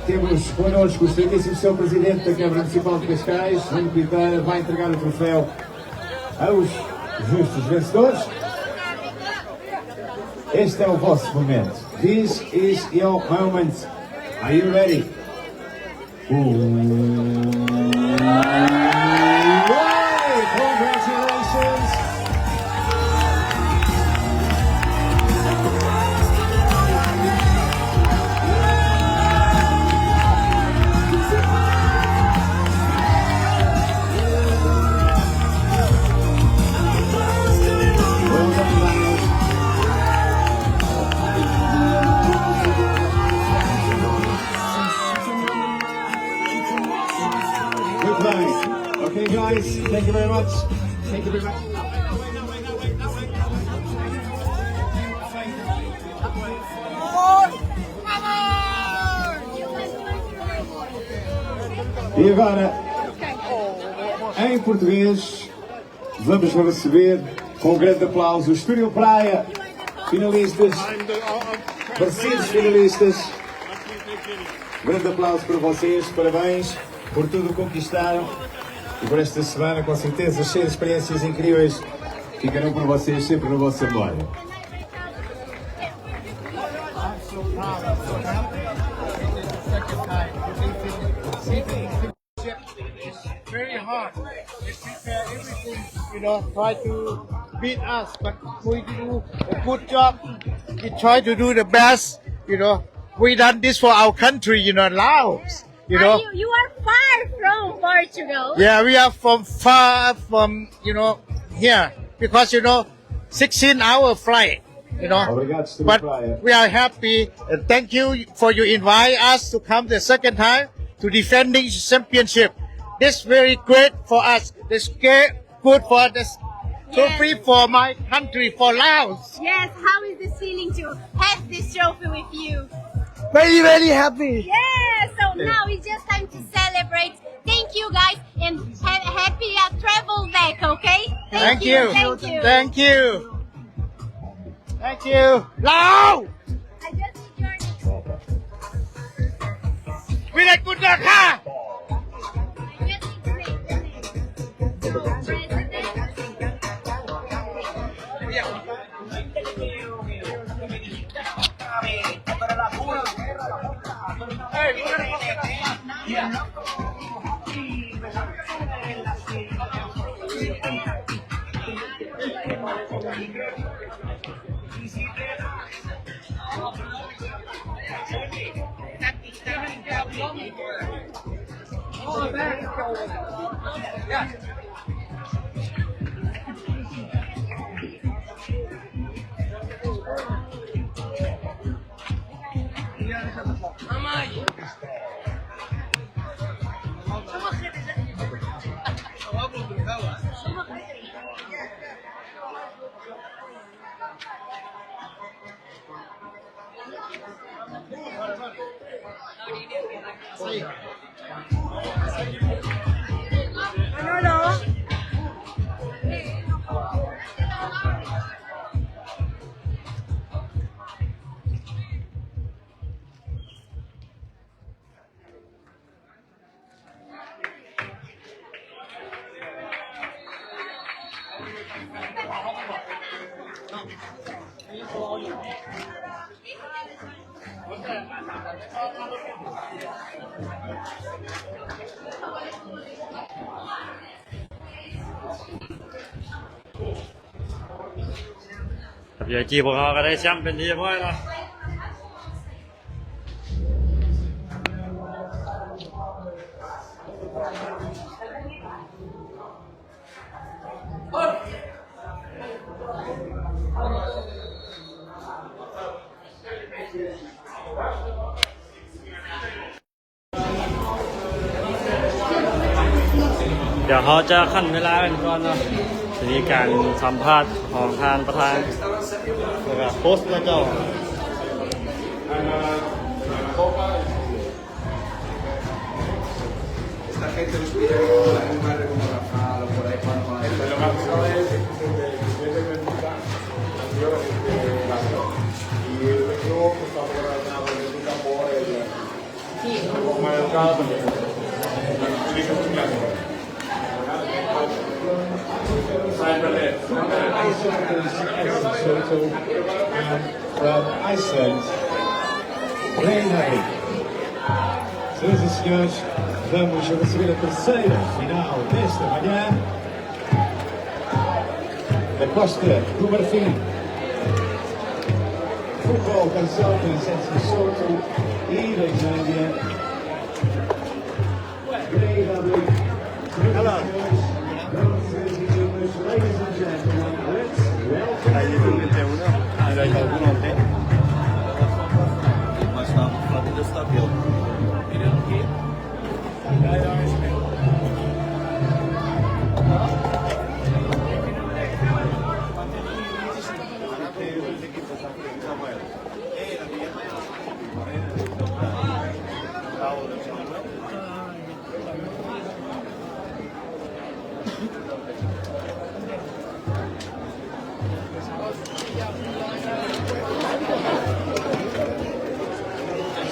temos connosco o excelentíssimo senhor Presidente da Câmara Municipal de Cascais, Nuno Piteira, vai entregar o troféu aos justos vencedores. Este é o vosso momento. This is your moment. Are you ready? Congratulations. Muito bem. Ok, guys, thank you very much. Thank you very much. E agora, em português, vamos receber com um grande aplauso o Estúdio Praia, finalistas, merecidos finalistas. Grande aplauso para vocês, parabéns por tudo o que conquistaram e por esta semana, com certeza, cheia de experiências incríveis, ficarão para vocês sempre na vossa memória. Very hard. They prepare everything, you know, try to beat us, but we do a good job. We try to do the best, you know. We done this for our country, you know, Laos, you know. Are you, you are far from Portugal. Yeah, we are from far from, you know, here, because, you know, sixteen hour flight, you know. But we are happy, and thank you for you invite us to come the second time to defending championship. This very great for us. This great, good for this trophy for my country, for Laos. Yes, how is this feeling to have this trophy with you? Very, very happy. Yeah, so now it's just time to celebrate. Thank you, guys, and ha-, happy, uh, travel back, okay? Thank you, thank you. Thank you. Thank you. Lao! I just need your name. We like good luck, huh? I just need your name. So, President, ครับ พี ไอ จี พวกเราก็ได้แชมป์เป็นที่เรียบร้อยแล้ว เดี๋ยวเราจะขั้นเวลากันก่อนเนาะ จะมีการสัมภาษณ์ของทางประธาน แล้วก็โค้ช และเจ้า Esta gente los pide como la misma de como Rafa, lo por ahí cuando más. Este, lo más pesado es este, este, este, este, y el otro, pues, está por la, por el tambor, el, como el caso, el, el, From Iceland, Reinari. Senhoras e senhores, vamos receber a terceira final desta manhã. Da Costa do Marfim, Football Consultants, Sérgio Souto e da Islândia.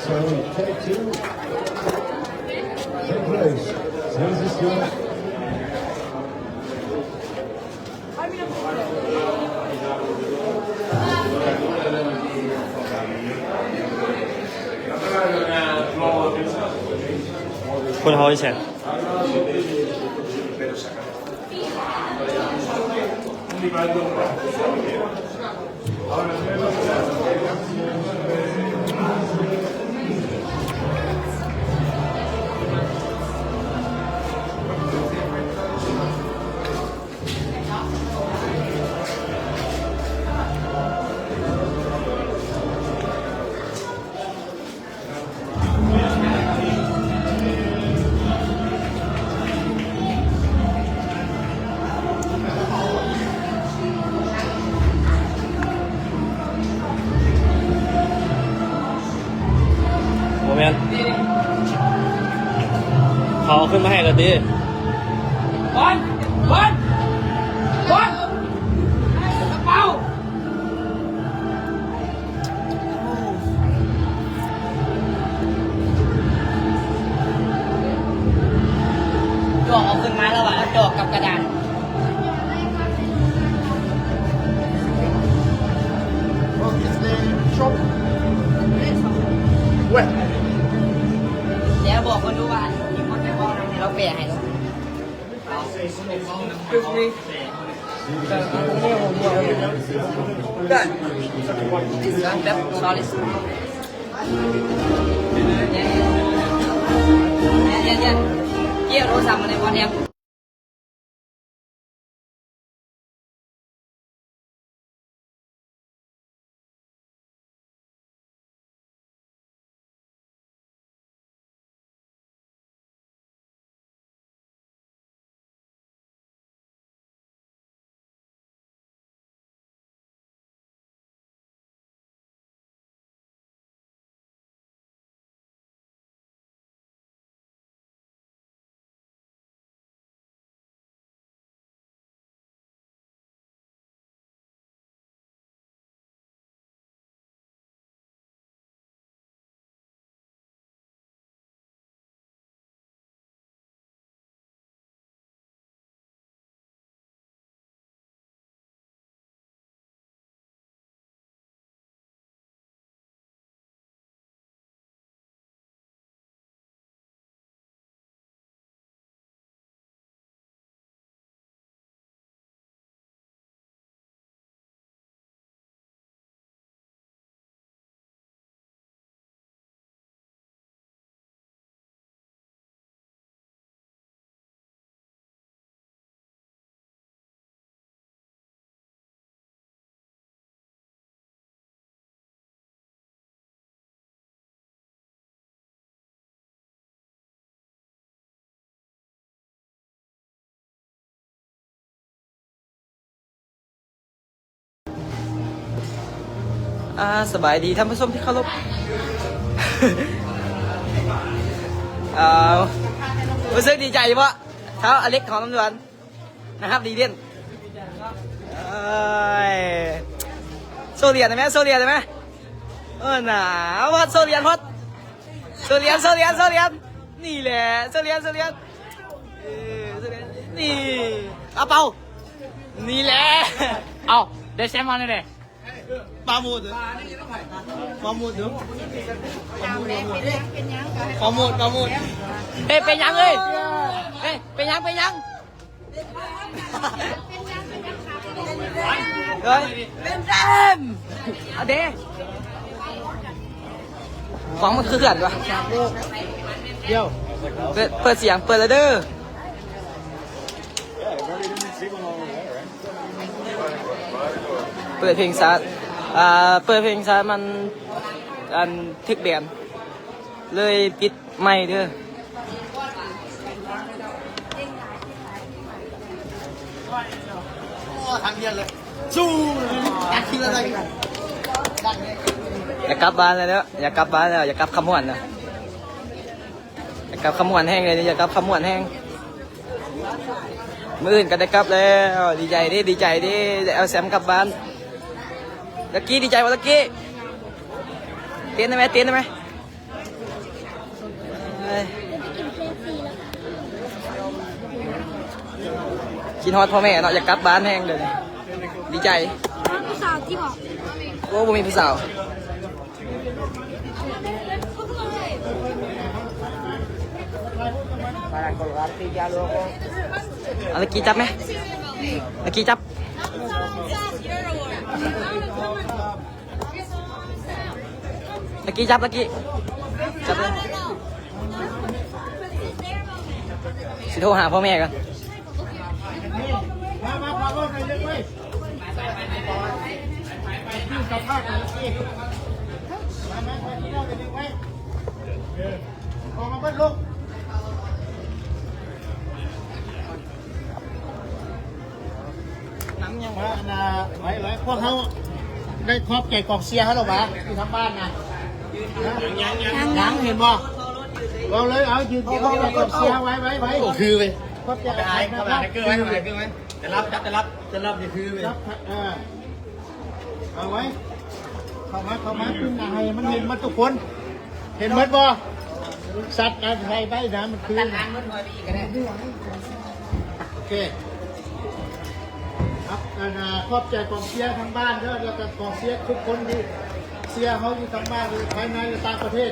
So, take two. Take place. Senhoras e senhores. ຄົນເຮົາຢູ່ໃສ? ບໍ່ແມ່ນ ເຂົາເອົາຂຶ້ນມາໃຫ້ແລ້ວຕິ? ບອນ ບອນ ບອນ ກະເປົາ. ຈອກເອົາຂຶ້ນມາແລ້ວວ່າ ຈອກກັບກະດານ. What is the shop? ແລ້ວບອກເພິ່ນດູວ່າ ມີຄົນໄປເວົ້ານຳ ລາວແປໃຫ້. Excuse me. Done. This one, sorry. Yeah, yeah, yeah. Quiero, sama de WhatsApp. ອ່າ ສະບາຍດີທ່ານຜູ້ຊົມທີ່ເຄົາລົບ. ອ່າ ຮູ້ສຶກດີໃຈບໍ່ ທ້າວອາເລັກ ຫອມລຳດວນ ນະຮັບ ດີເດັ່ນ. ເອີຍ ໂຊຫຼຽນໄດ້ໄໝ? ໂຊຫຼຽນໄດ້ໄໝ? ເອີ ໜາ ເອົາ ພອດ ໂຊຫຼຽນ ພອດ ໂຊຫຼຽນ ໂຊຫຼຽນ ໂຊຫຼຽນ ນີ້ແຫຼະ ໂຊຫຼຽນ ໂຊຫຼຽນ ເອີ ໂຊຫຼຽນ ນີ້ ເອົາ ເປົ່າ ນີ້ແຫຼະ ເອົາ ໄດ້ແຊມມາແລ້ວເດ້. ປາໂມດເດີ ປາໂມດເດີ ປາໂມດ ປາໂມດ ເອີຍ ເປັນຫຍັງເອີຍ ເປັນຫຍັງ ເປັນຫຍັງ ເອີຍ ເປັນແຊມ ເອົາເດ້ ຂອງມັນຄືກັນວະ ດຽວ ເປີດ ເປີດສຽງ ເປີດແລ້ວເດີ. ເປີດເພງຊາດ ອ່າ ເປີດເພງຊາດມັນ ອັນ ຖືກແບນ ເລີຍປິດໄມເດີ. ໂອ້ ທາງດຽວເລີຍ ສູ້ ຕັດທີລະໄດ ຢາກກັບບ້ານແລ້ວເດີ ຢາກກັບບ້ານແລ້ວ ຢາກກັບຄຳມ່ວນນະ. ຢາກກັບຄຳມ່ວນແຮງເລີຍ ຢາກກັບຄຳມ່ວນແຮງ. ມື້ອື່ນກໍໄດ້ກັບແລ້ວ ດີໃຈເດ້ ດີໃຈເດ້ ໄດ້ເອົາແຊມກັບບ້ານ. ລັກກີ້ ດີໃຈບໍ່ລັກກີ້? ເຕັ້ນໄດ້ໄໝ? ເຕັ້ນໄດ້ໄໝ? ເອີຍ ຄິດຮອດພໍ່ແມ່ເນາະ ຢາກກັບບ້ານແຮງດຽວນີ້ ດີໃຈ. ຜູ້ສາວຕິບໍ? ໂອ້ ບໍ່ມີຜູ້ສາວ. ເອົາ ລັກກີ້ຈັບໄໝ? ລັກກີ້ຈັບ ລັກກີ້ຈັບ ລັກກີ້ຈັບເລີຍ. ຊິໂທຫາພໍ່ແມ່ກ່ອນ. ອອກມາເບິດລູກ ນຳຍັງ ມາ ອັນນ່າ ໄວ້ ໄວ້ ພວກເຮົາໄດ້ຂອບໃຈກອງເຊຍເຮົາແລ້ວຫວາ ຢູ່ທາງບ້ານນະ? ຍັງ ຍັງ ຍັງ ຍັງ ເຫັນບໍ່? ເວົ້າເລີຍ ເອົາ ຢືນຂອບໃຈກອງເຊຍ ໄວ້ ໄວ້ ໄວ້ ໂອ້ ຄືເວີຍ ຂອບໃຈ ເອົາໄປໃຫ້ ເອົາໄປໃຫ້ເກີໄວ້ ເອົາໄປໃຫ້ເກີໄວ້ ຈະລັບ ຈັບ ຈະລັບ ຈະລັບນີ້ຄືເວີຍ ຈັບ ເອີ ເອົາໄວ້ ເຂົ້າມາ ເຂົ້າມາ ຂຶ້ນໜ້າໃຫ້ມັນເຫັນໝົດທຸກຄົນ ເຫັນໝົດບໍ່? ສັດ ໃຫ້ໄວ້ນະ ມັນຄື ໂອເຄ ຄັບ ອັນນ່າ ຂອບໃຈກອງເຊຍທາງບ້ານເດີ ແລ້ວກໍກອງເຊຍທຸກຄົນທີ່ເຊຍເຮົາຢູ່ທາງບ້ານ ຢູ່ພາຍໃນ ແລະ ຕ່າງປະເທດ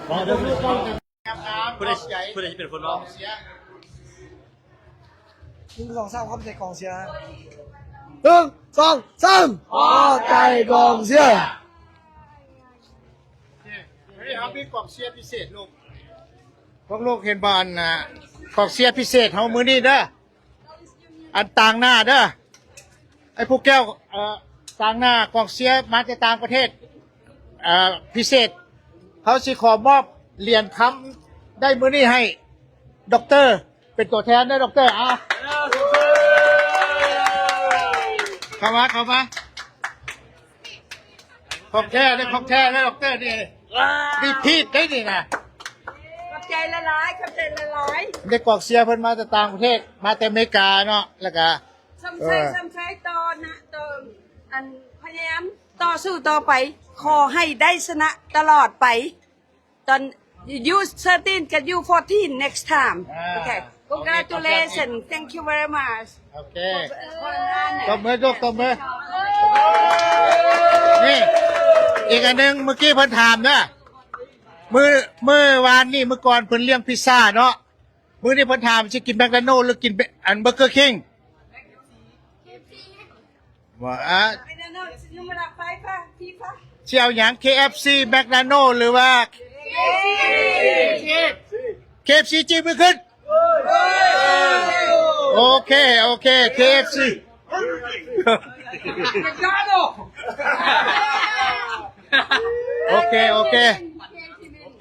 ຂໍໃຫ້ເຮົາປ້ອງກັນ ງາມໆ ຜູ້ໃດ ຂອບໃຈ ຜູ້ໃດຊິເປັນຄົນເວົ້າ? ກອງເຊຍ. ໜຶ່ງ ສອງ ສາມ ຂອບໃຈກອງເຊຍ. ໜຶ່ງ ສອງ ສາມ ຂອບໃຈກອງເຊຍ. ເຮົາມີກອງເຊຍພິເສດລູກ. ພວກລູກເຫັນບໍ່ ອັນ ອ່າ ກອງເຊຍພິເສດເຮົາມື້ນີ້ເດີ. ອັນຕາງໜ້າເດີ ໄອ້ຜູ້ແກ້ວ ເອີ ຕາງໜ້າກອງເຊຍມາແຕ່ຕ່າງປະເທດ ເອີ ພິເສດ ເຮົາຊິຂໍມອບຫຼຽນຄຳໄດ້ມື້ນີ້ໃຫ້ດັອກເຕີ ເປັນຕົວແທນເດີ ດັອກເຕີ. ອາ ເຂົ້າມາ ເຂົ້າມາ. ຂອງແທ້ເດ້ ຂອງແທ້ເດ້ ດັອກເຕີນີ້ ນີ້ພີດໄດ້ນີ້ນະ. ຂອບໃຈຫຼາຍໆ ຂອບໃຈຫຼາຍໆ. ເດັກກອງເຊຍເພິ່ນມາແຕ່ຕ່າງປະເທດ ມາແຕ່ອາເມລິກາເນາະ ແລ້ວກະ ສຳໄຊ ເອີ ສຳໄຊຕໍ່ນະ ຕໍ່ ອັນ ພະຍາຍາມຕໍ່ສູ້ຕໍ່ໄປ ຂໍໃຫ້ໄດ້ຊະນະຕະຫຼອດໄປ. ຕອນ you thirteen ກັບ you fourteen next time. ໂອເຄ congratulations, thank you very much. ໂອເຄ ຕົບມື ຕົບມື. ນີ້ ອີກອັນໜຶ່ງ ມື້ກີ້ເພິ່ນຖາມເດີ ມື້ ມື້ວານນີ້ ມື້ກ່ອນເພິ່ນລ້ຽງພິຊາເນາະ ມື້ນີ້ເພິ່ນຖາມຊິກິນແມັກໂດນັລ ຫຼືກິນ ອັນ ເບີເກີຄິງ? ວ່າ ຊິເອົາຫຍັງ ເຄເອັຟຊີ ແມັກໂດນັລ ຫຼືວ່າ ເຄເອັຟຊີ ຈີບມືຂຶ້ນ. ໂອເຄ ໂອເຄ ເຄເອັຟຊີ. ໂອເຄ ໂອເຄ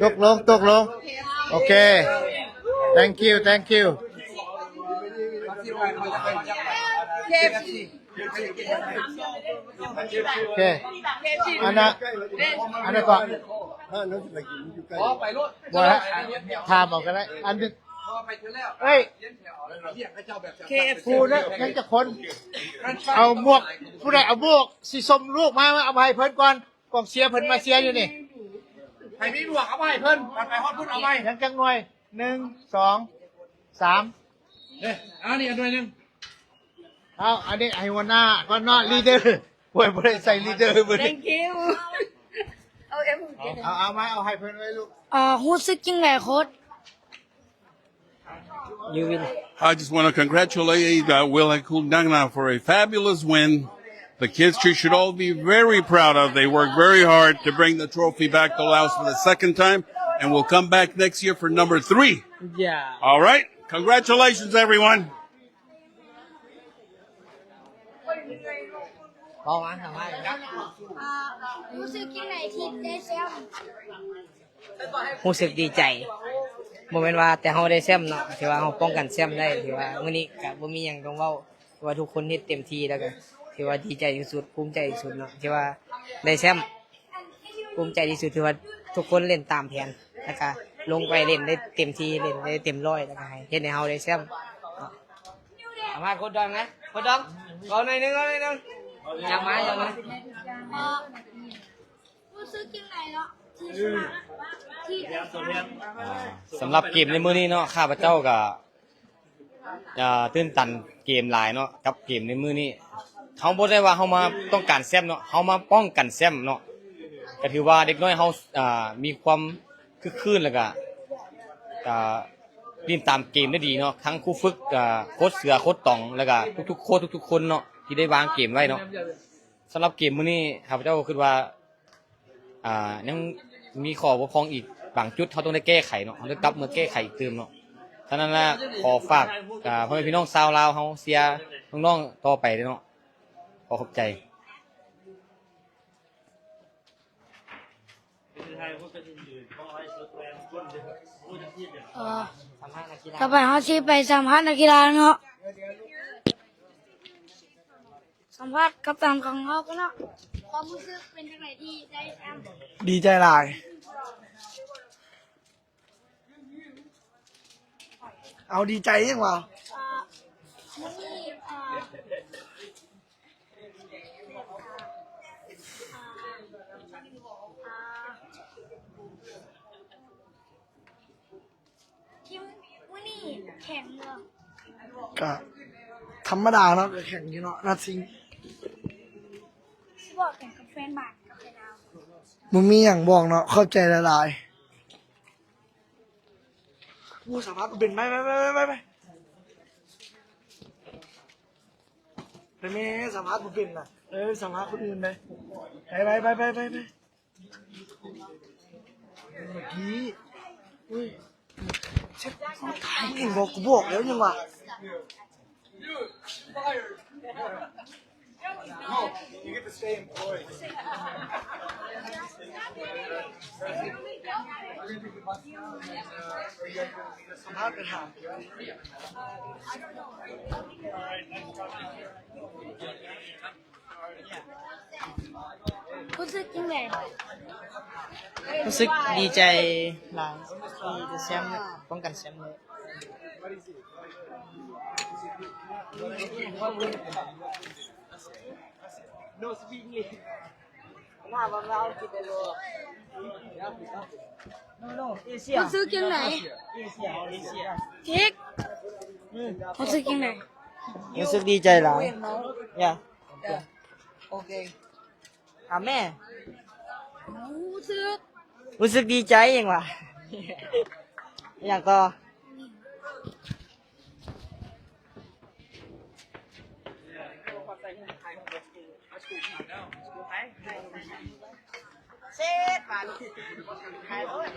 ຕົກລົງ ຕົກລົງ. ໂອເຄ thank you, thank you. ໂອເຄ ອັນນະ ອັນນະກໍ ບໍ່ ຖາມເອົາກໍໄດ້ ອັນ ເອີຍ ເຄເອັຟຊີ ຜູ້ເດ້ ຍັງຈັກຄົນ ເອົາໝວກ ຜູ້ໃດເອົາໝວກສີສົ້ມລູກມາ ເອົາມາໃຫ້ເພິ່ນກ່ອນ. ກອງເຊຍເພິ່ນມາເຊຍຢູ່ນີ້ ໃຜມີໝວກເອົາມາໃຫ້ເພິ່ນ ໄປຮອດພຸ້ນເອົາໃໝ່ ຍັງຈັກໜ່ວຍ ໜຶ່ງ ສອງ ສາມ ເດ້ ອັນນີ້ອັນໜ່ວຍໜຶ່ງ. ເອົາ ອັນນີ້ໃຫ້ຫົວໜ້າກ່ອນເນາະ ລີດເດີ. ໂອ້ຍ ບໍ່ໄດ້ໃສ່ລີດເດີມື້ນີ້. Thank you. ເອົາ ເອົາ ເອົາມາ ເອົາໃຫ້ເພິ່ນໄວ້ລູກ. ເອີ ຮູ້ສຶກຈັ່ງໃດໂຄດ? You win. I just want to congratulate uh, Will and Kundangna for a fabulous win. The kids should all be very proud of. They worked very hard to bring the trophy back to Laos for the second time, and we'll come back next year for number three. Yeah. All right. Congratulations, everyone. ເວົ້າມາ ສຳພາດ ອ່າ ຮູ້ສຶກຈັ່ງໃດທີ່ໄດ້ແຊ້ມ? ຮູ້ສຶກດີໃຈ ບໍ່ແມ່ນວ່າແຕ່ເຮົາໄດ້ແຊ້ມເນາະ ຖືວ່າເຮົາປ້ອງກັນແຊ້ມໄດ້ ຖືວ່າມື້ນີ້ກະບໍ່ມີຫຍັງຕ້ອງເວົ້າ ຖືວ່າທຸກຄົນເຮັດເຕັມທີ່ ແລ້ວກະຖືວ່າດີໃຈທີ່ສຸດ ພູມໃຈທີ່ສຸດເນາະ ທີ່ວ່າໄດ້ແຊ້ມ. ພູມໃຈທີ່ສຸດ ຖືວ່າທຸກຄົນຫຼິ້ນຕາມແຜນ ແລ້ວກະລົງໄປຫຼິ້ນໄດ້ເຕັມທີ່ ຫຼິ້ນໄດ້ເຕັມຮ້ອຍ ແລ້ວກະໃຫ້ ເຮັດໃຫ້ເຮົາໄດ້ແຊ້ມເນາະ. ສຳພາດໂຄດດອງນະ ໂຄດດອງ ເວົ້າໜ້ອຍໜຶ່ງ ເວົ້າໜ້ອຍໜຶ່ງ ຢາກມາ ຢາກມາ. ເອີ ຮູ້ສຶກຈັ່ງໃດເນາະ ທີ່ຊະນະ ທີ່ໄດ້ຊະນະ? ອ່າ ສຳລັບເກມໃນມື້ນີ້ເນາະ ຂ້າພະເຈົ້າກະ ອ່າ ຕື່ນຕັນເກມຫຼາຍເນາະ ກັບເກມໃນມື້ນີ້ ເຮົາບໍ່ໄດ້ວ່າເຮົາມາຕ້ອງການແຊ້ມເນາະ ເຮົາມາປ້ອງກັນແຊ້ມເນາະ ກະຖືວ່າເດັກນ້ອຍເຮົາ ອ່າ ມີຄວາມຄຶກຄື້ນ ແລ້ວກະ ອ່າ ຫຼິ້ນຕາມເກມໄດ້ດີເນາະ ທັງຄູຝຶກ ອ່າ ໂຄດເສືອ ໂຄດຕອງ ແລ້ວກະທຸກໆ ໂຄດທຸກໆຄົນເນາະ ທີ່ໄດ້ວາງເກມໄວ້ເນາະ. ສຳລັບເກມມື້ນີ້ ຂ້າພະເຈົ້າຄິດວ່າ ອ່າ ຍັງມີຂໍ້ບົກຜ່ອງອີກບາງຈຸດ ເຮົາຕ້ອງໄດ້ແກ້ໄຂເນາະ ເຮົາຕ້ອງກັບມາແກ້ໄຂອີກຕື່ມເນາະ. ສະນັ້ນລະ ຂໍຝາກ ອ່າ ພໍ່ແມ່ພີ່ນ້ອງຊາວລາວເຮົາເຊຍນ້ອງໆຕໍ່ໄປເດີເນາະ. ຂໍຂອບໃຈ. ເອີ ຕໍ່ໄປເຮົາຊິໄປສຳພາດນັກກິລາເນາະ. ສຳພາດກັບຕັນຂອງເຮົາກັນເນາະ. ຄວາມຮູ້ສຶກເປັນຈັ່ງໃດທີ່ໄດ້ແຊ້ມ? ດີໃຈຫຼາຍ. ເອົາ ດີໃຈຫຍັງວະ? ເອີ ມື້ນີ້ ເອີ ອ່າ ອ່າ ທີມມື້ນີ້ແຂງບໍ່? ກະທຳມະດາເນາະ ກະແຂງຢູ່ເນາະ ນັດຊິງ. ຊິບອກຫຍັງກັບແຟນບານ ກັບແຟນລາວ? ບໍ່ມີຫຍັງບອກເນາະ ຂອບໃຈຫຼາຍໆ. ໂອ້ ສາມາດເປັນ ໄປ ໄປ ໄປ ໄປ ໄປ. ແມ່ ສຳພາດບໍ່ເປັນນະ. ເອີ ສຳພາດຄົນອື່ນໄປ. ໄປ ໄປ ໄປ ໄປ ໄປ. ເມື່ອກີ້ ເອີຍ ເຊັດ ເຂົາຖ່າຍເອງບໍ່? ກູບອກແລ້ວຍັງວ່າ ສຳພາດໄປຖາມ. ຮູ້ສຶກຈັ່ງໃດ? ຮູ້ສຶກດີໃຈຫຼາຍທີ່ໄດ້ແຊມ ປ້ອງກັນແຊມນີ້. ຮູ້ສຶກຈັ່ງໃດ? ເຈັກ ຮູ້ສຶກຈັ່ງໃດ? ຮູ້ສຶກດີໃຈຫຼາຍ. ຢ່າ ໂອເຄ ອາແມ່ ຮູ້ສຶກ ຮູ້ສຶກດີໃຈຫຍັງວະ? ຫຍັງຕໍ່? ເຊັດ ບາດນີ້ ໄປເລີຍ.